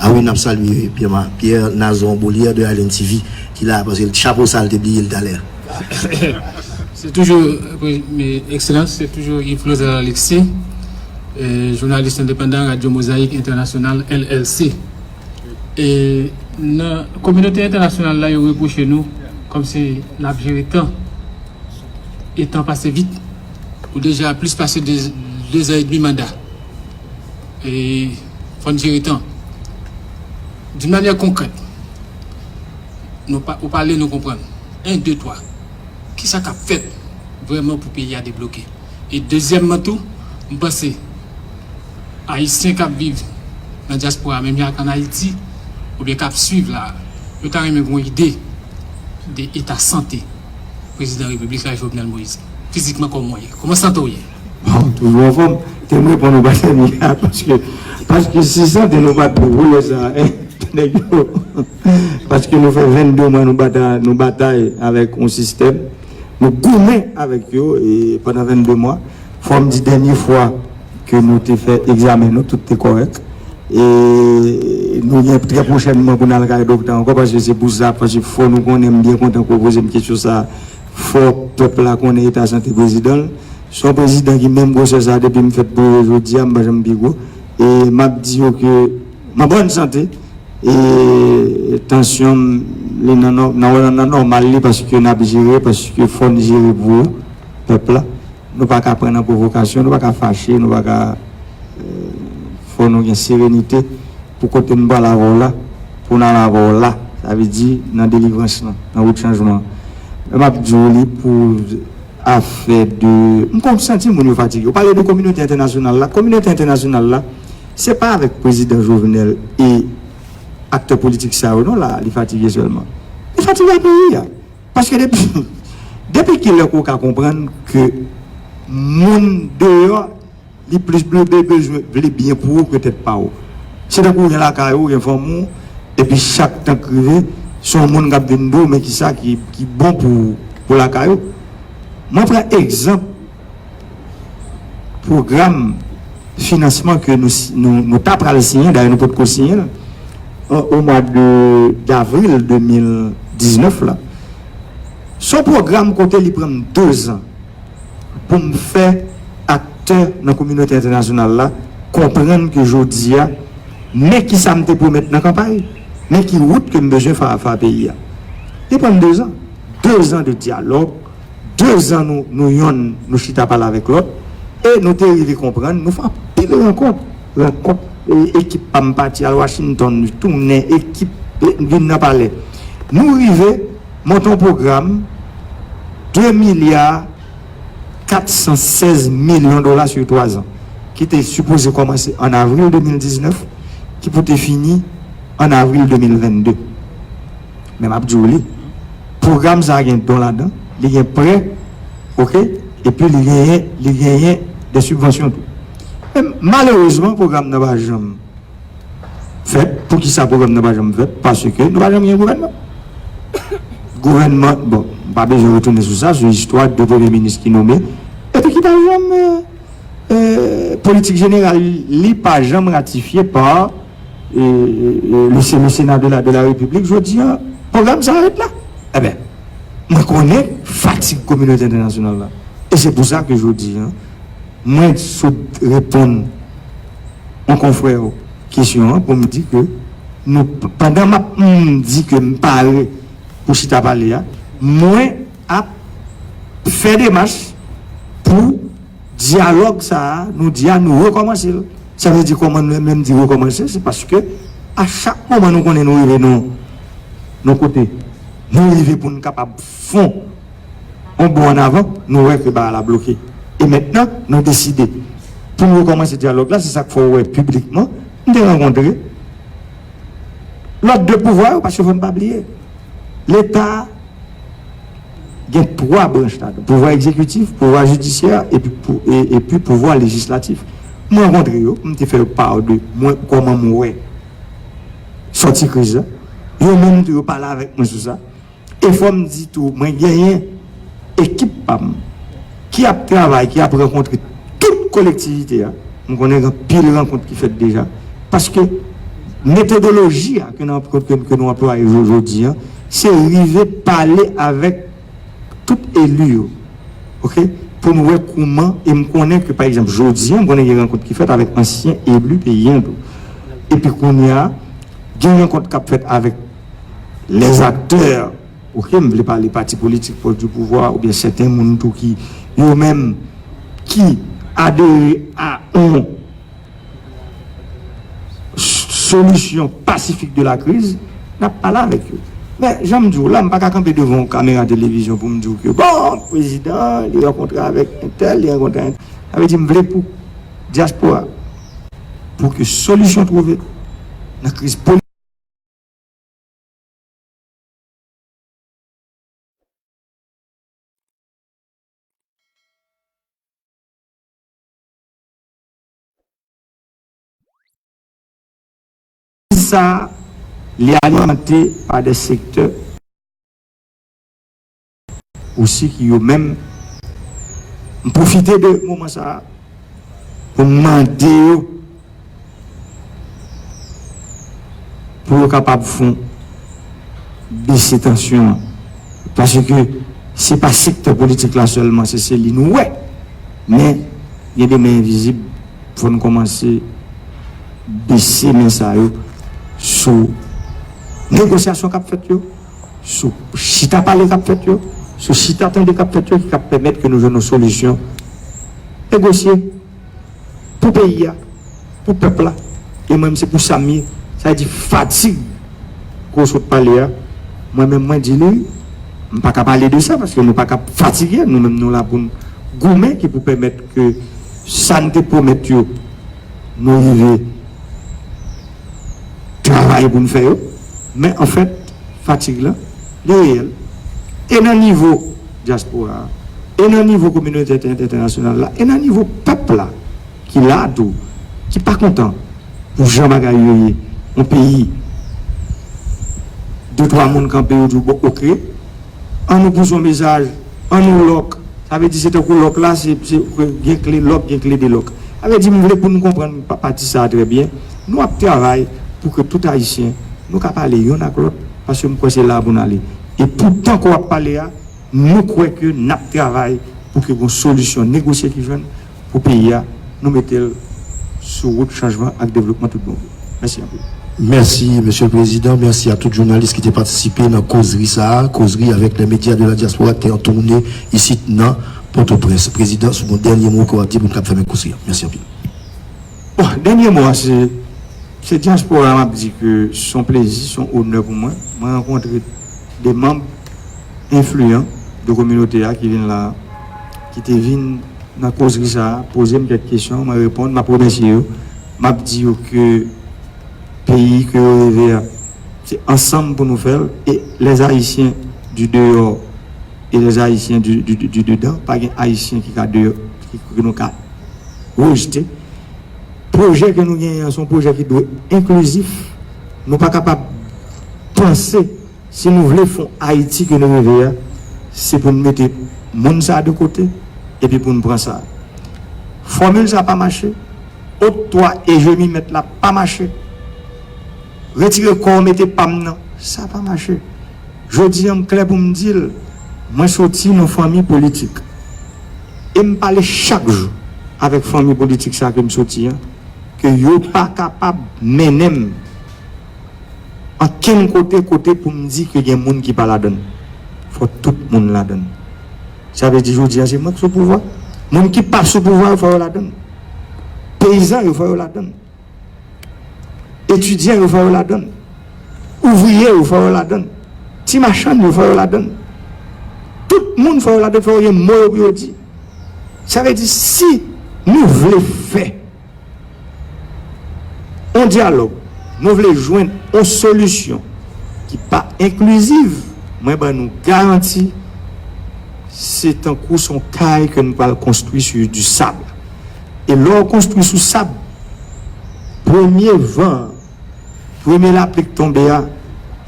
Ah wi, n ap salye Pierre Ma-, Pierre Nazon Bolière de Island T V ki la, paske chapo sa l te bliye l talè. Se toujou, euh, Ekselans, se toujou Yves Claude Alexis, euh, jounalis endepandan, Radyo Mozayik Entènasyonal, L L C. E nan kominote entènasyonal la, yo repwoche nou kòmsi n ap jere tan. E tan pase vit. Ou deja plis pase de, de zan edmi manda. E fò n jere tan. D'une manière concrète, nou pa, ou pale, nou konprann. En, de, twa. Kisa k ap fèt vrèman pou peyi a debloke? E dezyèmman tou, m panse, Ayisyen k ap viv nan dyaspora, menm jan ak ann Ayiti, oubyen k ap swiv la, yo ta renmen gen yon ide de eta sante prezidan repiblik la, Jovenel Moïse. Fizikman, kòman w ye? Kòman sante w ye? Bon, toujou anfòm. Te m reponn ou pa tèmine a, paske, paske si sante nou pa t bon pou lè sa a, nèg yo, paske nou fè vennde mwa nou batay, nou batay avèk yon sistèm. Nou goumen avèk yo, e pandan vennde mwa. Fò m di, dènye fwa ke nou te fè egzamen nou, tout te kòrèk. E nou gen trè pwochènman pou n al kay doktè ankò, paske se pou sa, paske fò nou konnen, m byen kontan ke w poze m kesyon sa a, fò pèp la konnen eta sante prezidan l. Se yon prezidan ki menm gwosè sa depi m fèt pou yo jodi a, m pa janm pi gwo. E m ap di yo ke m an bòn sante. E tansyon m, li nan nò-, nan, nan nòmal li paske n ap jere, paske fò n jere pou pèp la. Nou pa ka pran nan pwovokasyon, nou pa ka fache, nou pa ka, eh, fò nou gen serenite pou kote n pral avè w la, pou n al avè w la. Sa vle di nan delivrans lan, nan wout chanjman an. Men m ap di w li pou afè de, m konn santi moun yo fatige. Ou pale de kominote entènasyonal la. Kominote entènasyonal la, se pa avèk prezidan Jovenel e aktè politik sa yo non la, li fatige sèlman. Li fatige a peyi a. Paske depi, depi kilè ke w ka konprann ke moun deyò, li plis vle, vle, bezwen, vle byen pou ou ke tèt pa ou? Se tankou w gen lakay ou, w gen fanmi w, epi chak tan k rive, se yon moun k ap vin di w, men kisa ki, ki bon pou, pou lakay ou. Mwen pran egzanp pwogram finansman ke nou, nou, nou ta pral siyen, dayè nou potko siyen l, o, o mwa de, davril de mil diznèf la. Se yon pwogram kote li pran m dezan pou m fè aktè nan kominote entènasyonal la konprann ke jodi a, men kisa m te pwomèt nan kanpay, men ki wout ke m bezwen fè, fè a peyi a. Li pran m dezan. Dezan de dyalòg, dezan nou, nou yonn, nou chita pale avèk lòt, e nou te rive konprann, nou fè anpil rankont, rankont, e, ekip pa m pati al Washington, tounen, ekip, e, vin nan palè. Nou rive monte yon pwogram de milya kat san sèz milyon dola sou twa zan, ki te sipoze kòmanse an avril de mil diznèf, ki pou te fini an avril de mil vennde. Men m ap di w li, pwogram sa a gen don ladan, li gen prè, oke, epi li genyen, li genyen de sibvansyon tou. Men malerezman, pwogram nan pa janm fèt. Poukisa pwogram nan pa janm fèt? Paske nou pa janm gen gouvènman. Gouvènman, bon, m pa bezwen retounen sou sa, sou istwa de premye minis ki nome, epi ki pa janm, euh, euh, politik jeneral li pa janm ratifye pa, euh, euh, le, le Sena de la, de la Repiblik. Jodi a, pwogram sa a ret la. Enben, mwen konnen fatig kominote entènasyonal la. E se pou sa ke jodi a, mwen sot reponn yon konfrè kesyon an pou m di ke nou, pandan m ap, m di ke m pare pou chita pale a, mwen ap fè demach pou dyalòg sa a, nou di a, nou rekòmanse l. Sa vle di kòman nou menm di rekòmanse, se paske a chak moman nou konnen nou rive nan, nan kote, nou rive pou n kapab fon yon bon ann avan, nou wè ke bagay la bloke. E mentnan, nou deside pou nou rekòmanse dyalòg la, se sa k fè w wè piblikman, m te rankontre lòt de pouvwa yo, paske fò n pa bliye, Leta gen twa branch ladan, pouvwa egzekitif, pouvwa jidisyè, epi pou, e, epi pouvwa lejislatif. M rankontre yo, m te fè yo pa de mwen, kòman m wè sòti kriz la. Yo menm tou, yo pale avèk mwen sou sa. E fò m di tou, mwen genyen ekip pa m ki ap travay, ki ap rankontre tout kolektivite a. M konnen gen anpil rankont ki fèt deja. Paske metodoloji a ke nou, ke, ke nou anplwaye jo-, jodi a, se rive pale avèk tout eli yo. Oke? Pou nou wè kouman, e m konnen ke, pa egzanp, jodi a, m konnen gen rankont ki fèt avèk ansyen eli peyi a tou. Epi kounye a, gen rankont k ap fèt avèk lèzaktè, oke, m vle pale pati politik pwòch di pouvwa, oubyen sèten moun tou ki, yo menm, ki adere a yon s-, solisyon pasifik de la kriz, n ap pale avèk yo. Men, jan m di w la, m pa ka kanpe devan yon kamera televizyon pou m di w ke, bon, prezidan, li rankontre avèk entèl, li rankontre entèl. Sa vle di, m vle pou dyaspora, pou ke solisyon twouve nan kriz politik. Sa, li alimante pa de sektè osi ki yo menm. M pwofite de moman sa a pou m mande yo pou yo kapab fon bese tansyon an. Paske se pa sektè politik la sèlman, se, se li nou wè. Men, gen de men envizib, fò n kòmanse bese men sa yo sou negosyasyon k ap fèt yo, sou chita pale k ap fèt yo, sou chita tande k ap fèt yo, ki k ap pèmèt ke nou jwenn yon solisyon negosye pou peyi a, pou pèp la. E mwen menm, se pou sa m ye. Sa vle di fatig ke w sot pale a, mwen menm, mwen di li, m pa ka pale de sa, paske nou pa ka fatige, nou menm, nou la pou n goumen, ki pou pèmèt ke sa n te pwomèt yo, nou rive travay pou n fè yo. Men anfèt, fatig la, li reyèl. E nan nivo dyaspora a, e nan nivo kominote entè- entènasyonal la, e nan nivo pèp la, ki la tou, ki pa kontan pou jan bagay yo ye, yon peyi, de twa moun kanpe, yo di w, bon, oke, an nou pouse yon mesaj, an nou lòk. Sa vle di se tankou lòk la, se, se gen kle lòk, gen kle de lòk. Sa vle di, m vle pou nou konprann pa- pati sa a trè byen. Nou ap travay pou ke tout Ayisyen, nou ka pale youn ak lòt, paske m kwè se la pou n ale. E pou tan ke w ap pale a, nou kwè ke n ap travay pou ke gon solisyon negosye ki jwenn pou peyi a, nou mete l sou wout chanjman ak devlopman tout bon vre. Mèsi anpil. Mèsi, Mesye le Prezidan. Mèsi a tout jounalis ki te patisipe nan kozri sa a, kozri avec les médias de la diaspora, ki te an toune isit nan Pòtoprens. Prezidan, si w gen yon dènye mo ke w ap di pou n kap fèmen kozri a. Mèsi anpil. Bon, dènye mo a, se, se dyaspora a, m ap di ke se yon plezi, se yon onè pou mwen. Mwen rankontre de manm enfliyan de kominote a ki vin la, ki te vin nan kozri sa a, poze m kèk kesyon, mwen reponn, m ap remèsye yo. M ap di yo ke peyi ke yo reve a, se ansanm pou nou fè l, e les Haïtiens du dehors et les Haïtiens du, du, du, du dedans, pa gen Ayisyen ki ka deyò, ki, ki nou ka rejte. Pwojè ke nou genyen an, se yon pwojè ki dwe enklizif. Nou pa kapab panse, si nou vle fè yon Ayiti ke nou reve a, se pou n mete moun sa a de kote, epi pou n pran sa a. Fòmil sa a pa mache. Ôte-toi et je m'y mette la pa mache. Retire kò w, mete pa m nan, sa pa mache. Jodi a, m klè pou m di l, mwen soti nan fanmi politik. E m pale chak jou avèk fanmi politik sa ke m soti an, ke yo pa kapab mennen m ankenn kote, kote pou m di ke gen moun ki pa ladann. Fò tout moun ladann. Sa vle di jodi a, se mwen ki sou pouvwa. Moun ki pa sou pouvwa yo, fò yo ladann. Peyizan yo, fò yo ladann. Etidyan yo, fò yo ladann. Ouvriye yo, fò yo ladann. Ti machann yo, fò yo ladann. Tout moun, fò yo ladann, fò yo gen mo yo pou yo di. Sa vle di, si nou vle fè yon dyalòg, nou vle jwenn yon solisyon ki pa enkliziv, mwen ban nou garanti, se tankou se yon kay ke nou pral konstwi sou du sab. E lè w konstwi sou sab, premye van, premye lapli k tonbe a,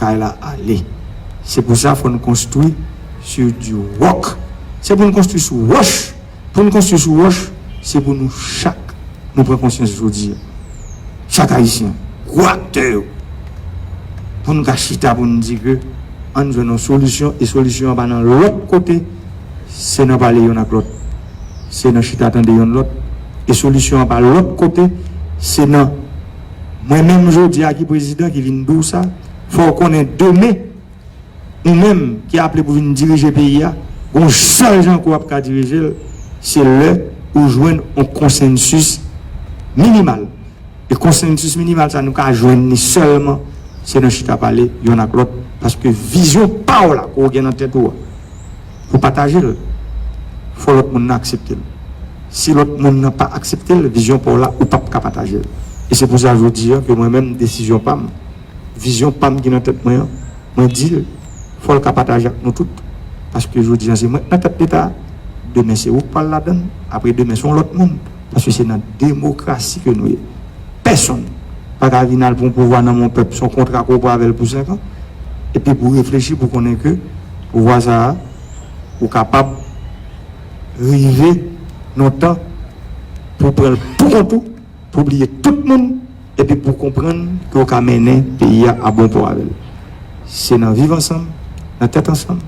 kay la ale. Se pou sa fò n konstwi sou du rock. Se pou n konstwi sou wòch. Pou n konstwi sou wòch, se pou nou chak, nou pran konsyans jodi a. Chak Ayisyen, gwo aktè yo, pou n ka chita, pou n di ke ann jwenn yon solisyon, e solisyon an pa nan lòt kote, se nan pale youn ak lòt, se nan chita tande youn lòt, e solisyon an pa lòt kote, se nan mwen menm jodi a ki prezidan ki vin di w sa, fò w konnen demen, ou menm ki aple pou vin dirije peyi a, gon sèl jan ke w ap ka dirije l, se lè ou jwenn yon konsensis minimal. E konsensis minimal sa, nou ka jwenn li sèlman, se nan chita pale youn ak lòt, paske vizyon pa w la, ke w gen nan tèt ou a, pou pataje l, fò lòt moun nan aksepte l. Si lòt moun nan pa aksepte l, vizyon pa w la, ou p ap ka pataje l. E se pou sa jodi a ke mwen menm, desizyon pa m, vizyon pa m ki nan tèt mwen an, mwen di l, fò l ka pataje ak nou tout. Paske jodi a, se mwen k nan tèt Leta a, demen se ou k pral ladann, apre demen se yon lòt moun. Paske se nan demokrasi ke nou ye. Pèsonn pa ka vin al pran pouvwa nan men yon pèp, se yon kontra ke w pran avè l pou senk an, epi pou w reflechi, pou w konnen ke pouvwa sa a, ou kapab rive nan tan pou w pran l pou kont ou, pou w bliye tout moun, epi pou w konprann ke w ka mennen peyi a a bon pò avè l. Se nan viv ansanm, nan tèt ansanm,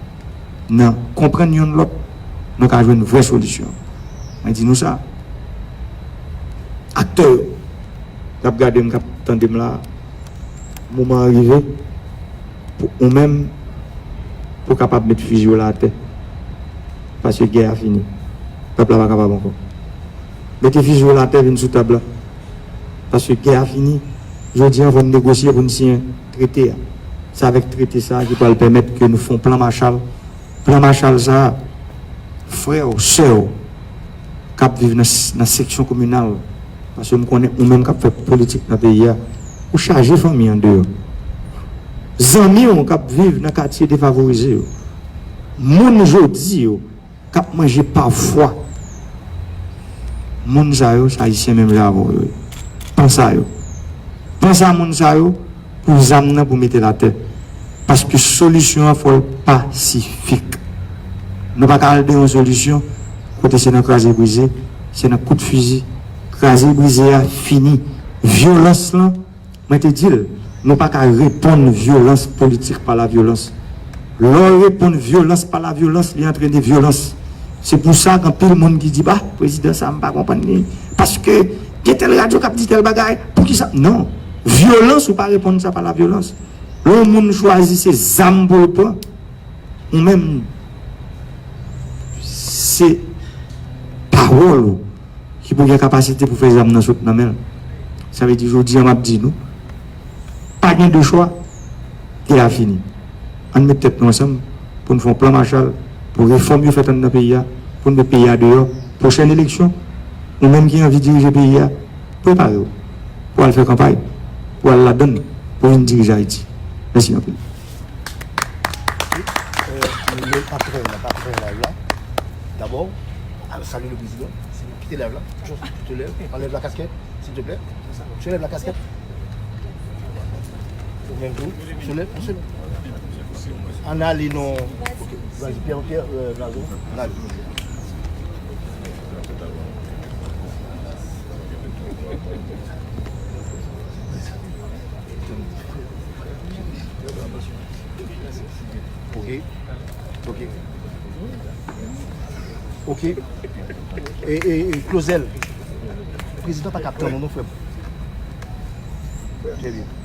nan konprann youn lòt, nou ka jwenn vrè solisyon. Mwen di nou sa. Aktè yo k ap gade m, k ap tande m la, moman an rive pou ou menm, pou w kapab met fizi w la atè. Paske gè a fini. Pèp la pa kapab ankò. Mete fizi w la atè, vin sou tab la. Paske gè a fini. Jodi an, fò n negosye pou n siyen trete a. Se avèk trete sa a ki pral pèmèt ke nou fè yon plan Machal. Plan Machal sa a, frè w, sè w, k ap viv nan, nan seksyon kominal, paske m konnen ou menm k ap fè politik nan peyi a, ou chaje fanmi andeyò. Zanmi w k ap viv nan katye defavorize yo. Moun jodi yo k ap manje pafwa. Moun sa yo, se Ayisyen menm jan avè w yo ye. Panse a yo. Panse a moun sa yo pou zam nan pou mete l atè. Paske solisyon an fò l pasifik. Nou pa ka al de yon solisyon kote se nan kraze brize, se nan kout fizi. Kraze brize a fini. Vyolans lan, mwen te di l, nou pa ka reponn vyolans politik pa lavyolans. Lè w reponn vyolans pa lavyolans, li antrene vyolans. Se pou sa gen anpil moun ki di, "Bah, prezidan sa, m pa konprann li. Paske gen tèl radyo k ap di tèl bagay, poukisa?" Non. Vyolans, ou pa reponn sa pa lavyolans. Lè yon moun chwazi se zam pou l pran, ou menm, se pawòl ou ki pou gen kapasite pou fè zam nan sot nan men l. Sa vle di, jodi an, m ap di nou, pa gen de chwa, gè a fini. Ann met tèt nou ansanm pou n fè yon plan Machal, pou refòm yo fèt anndan peyi a, pou n met peyi a deyò. Pwochèn eleksyon, ou menm ki anvi dirije peyi a, prepare w pou al fè kanpay, pou al ladann, pou vin dirije Ayiti. Mèsi anpil. Euh, nou pa fè, nou pa fè live la. D'abord, ah, salut le président. Si vous quittez live là, je te lève, enlève la casquette, s'il te plaît. Je lève la casquette. Au même jour. Je lève, je lève. Anna Linon. Ok. Vas-y, Pierre, Pierre, euh, Blazo. Vas-y. Ok. Ok. Ok. E, e, e, Claudel, prezidan pa ka tann ou non, frè m. Trè byen.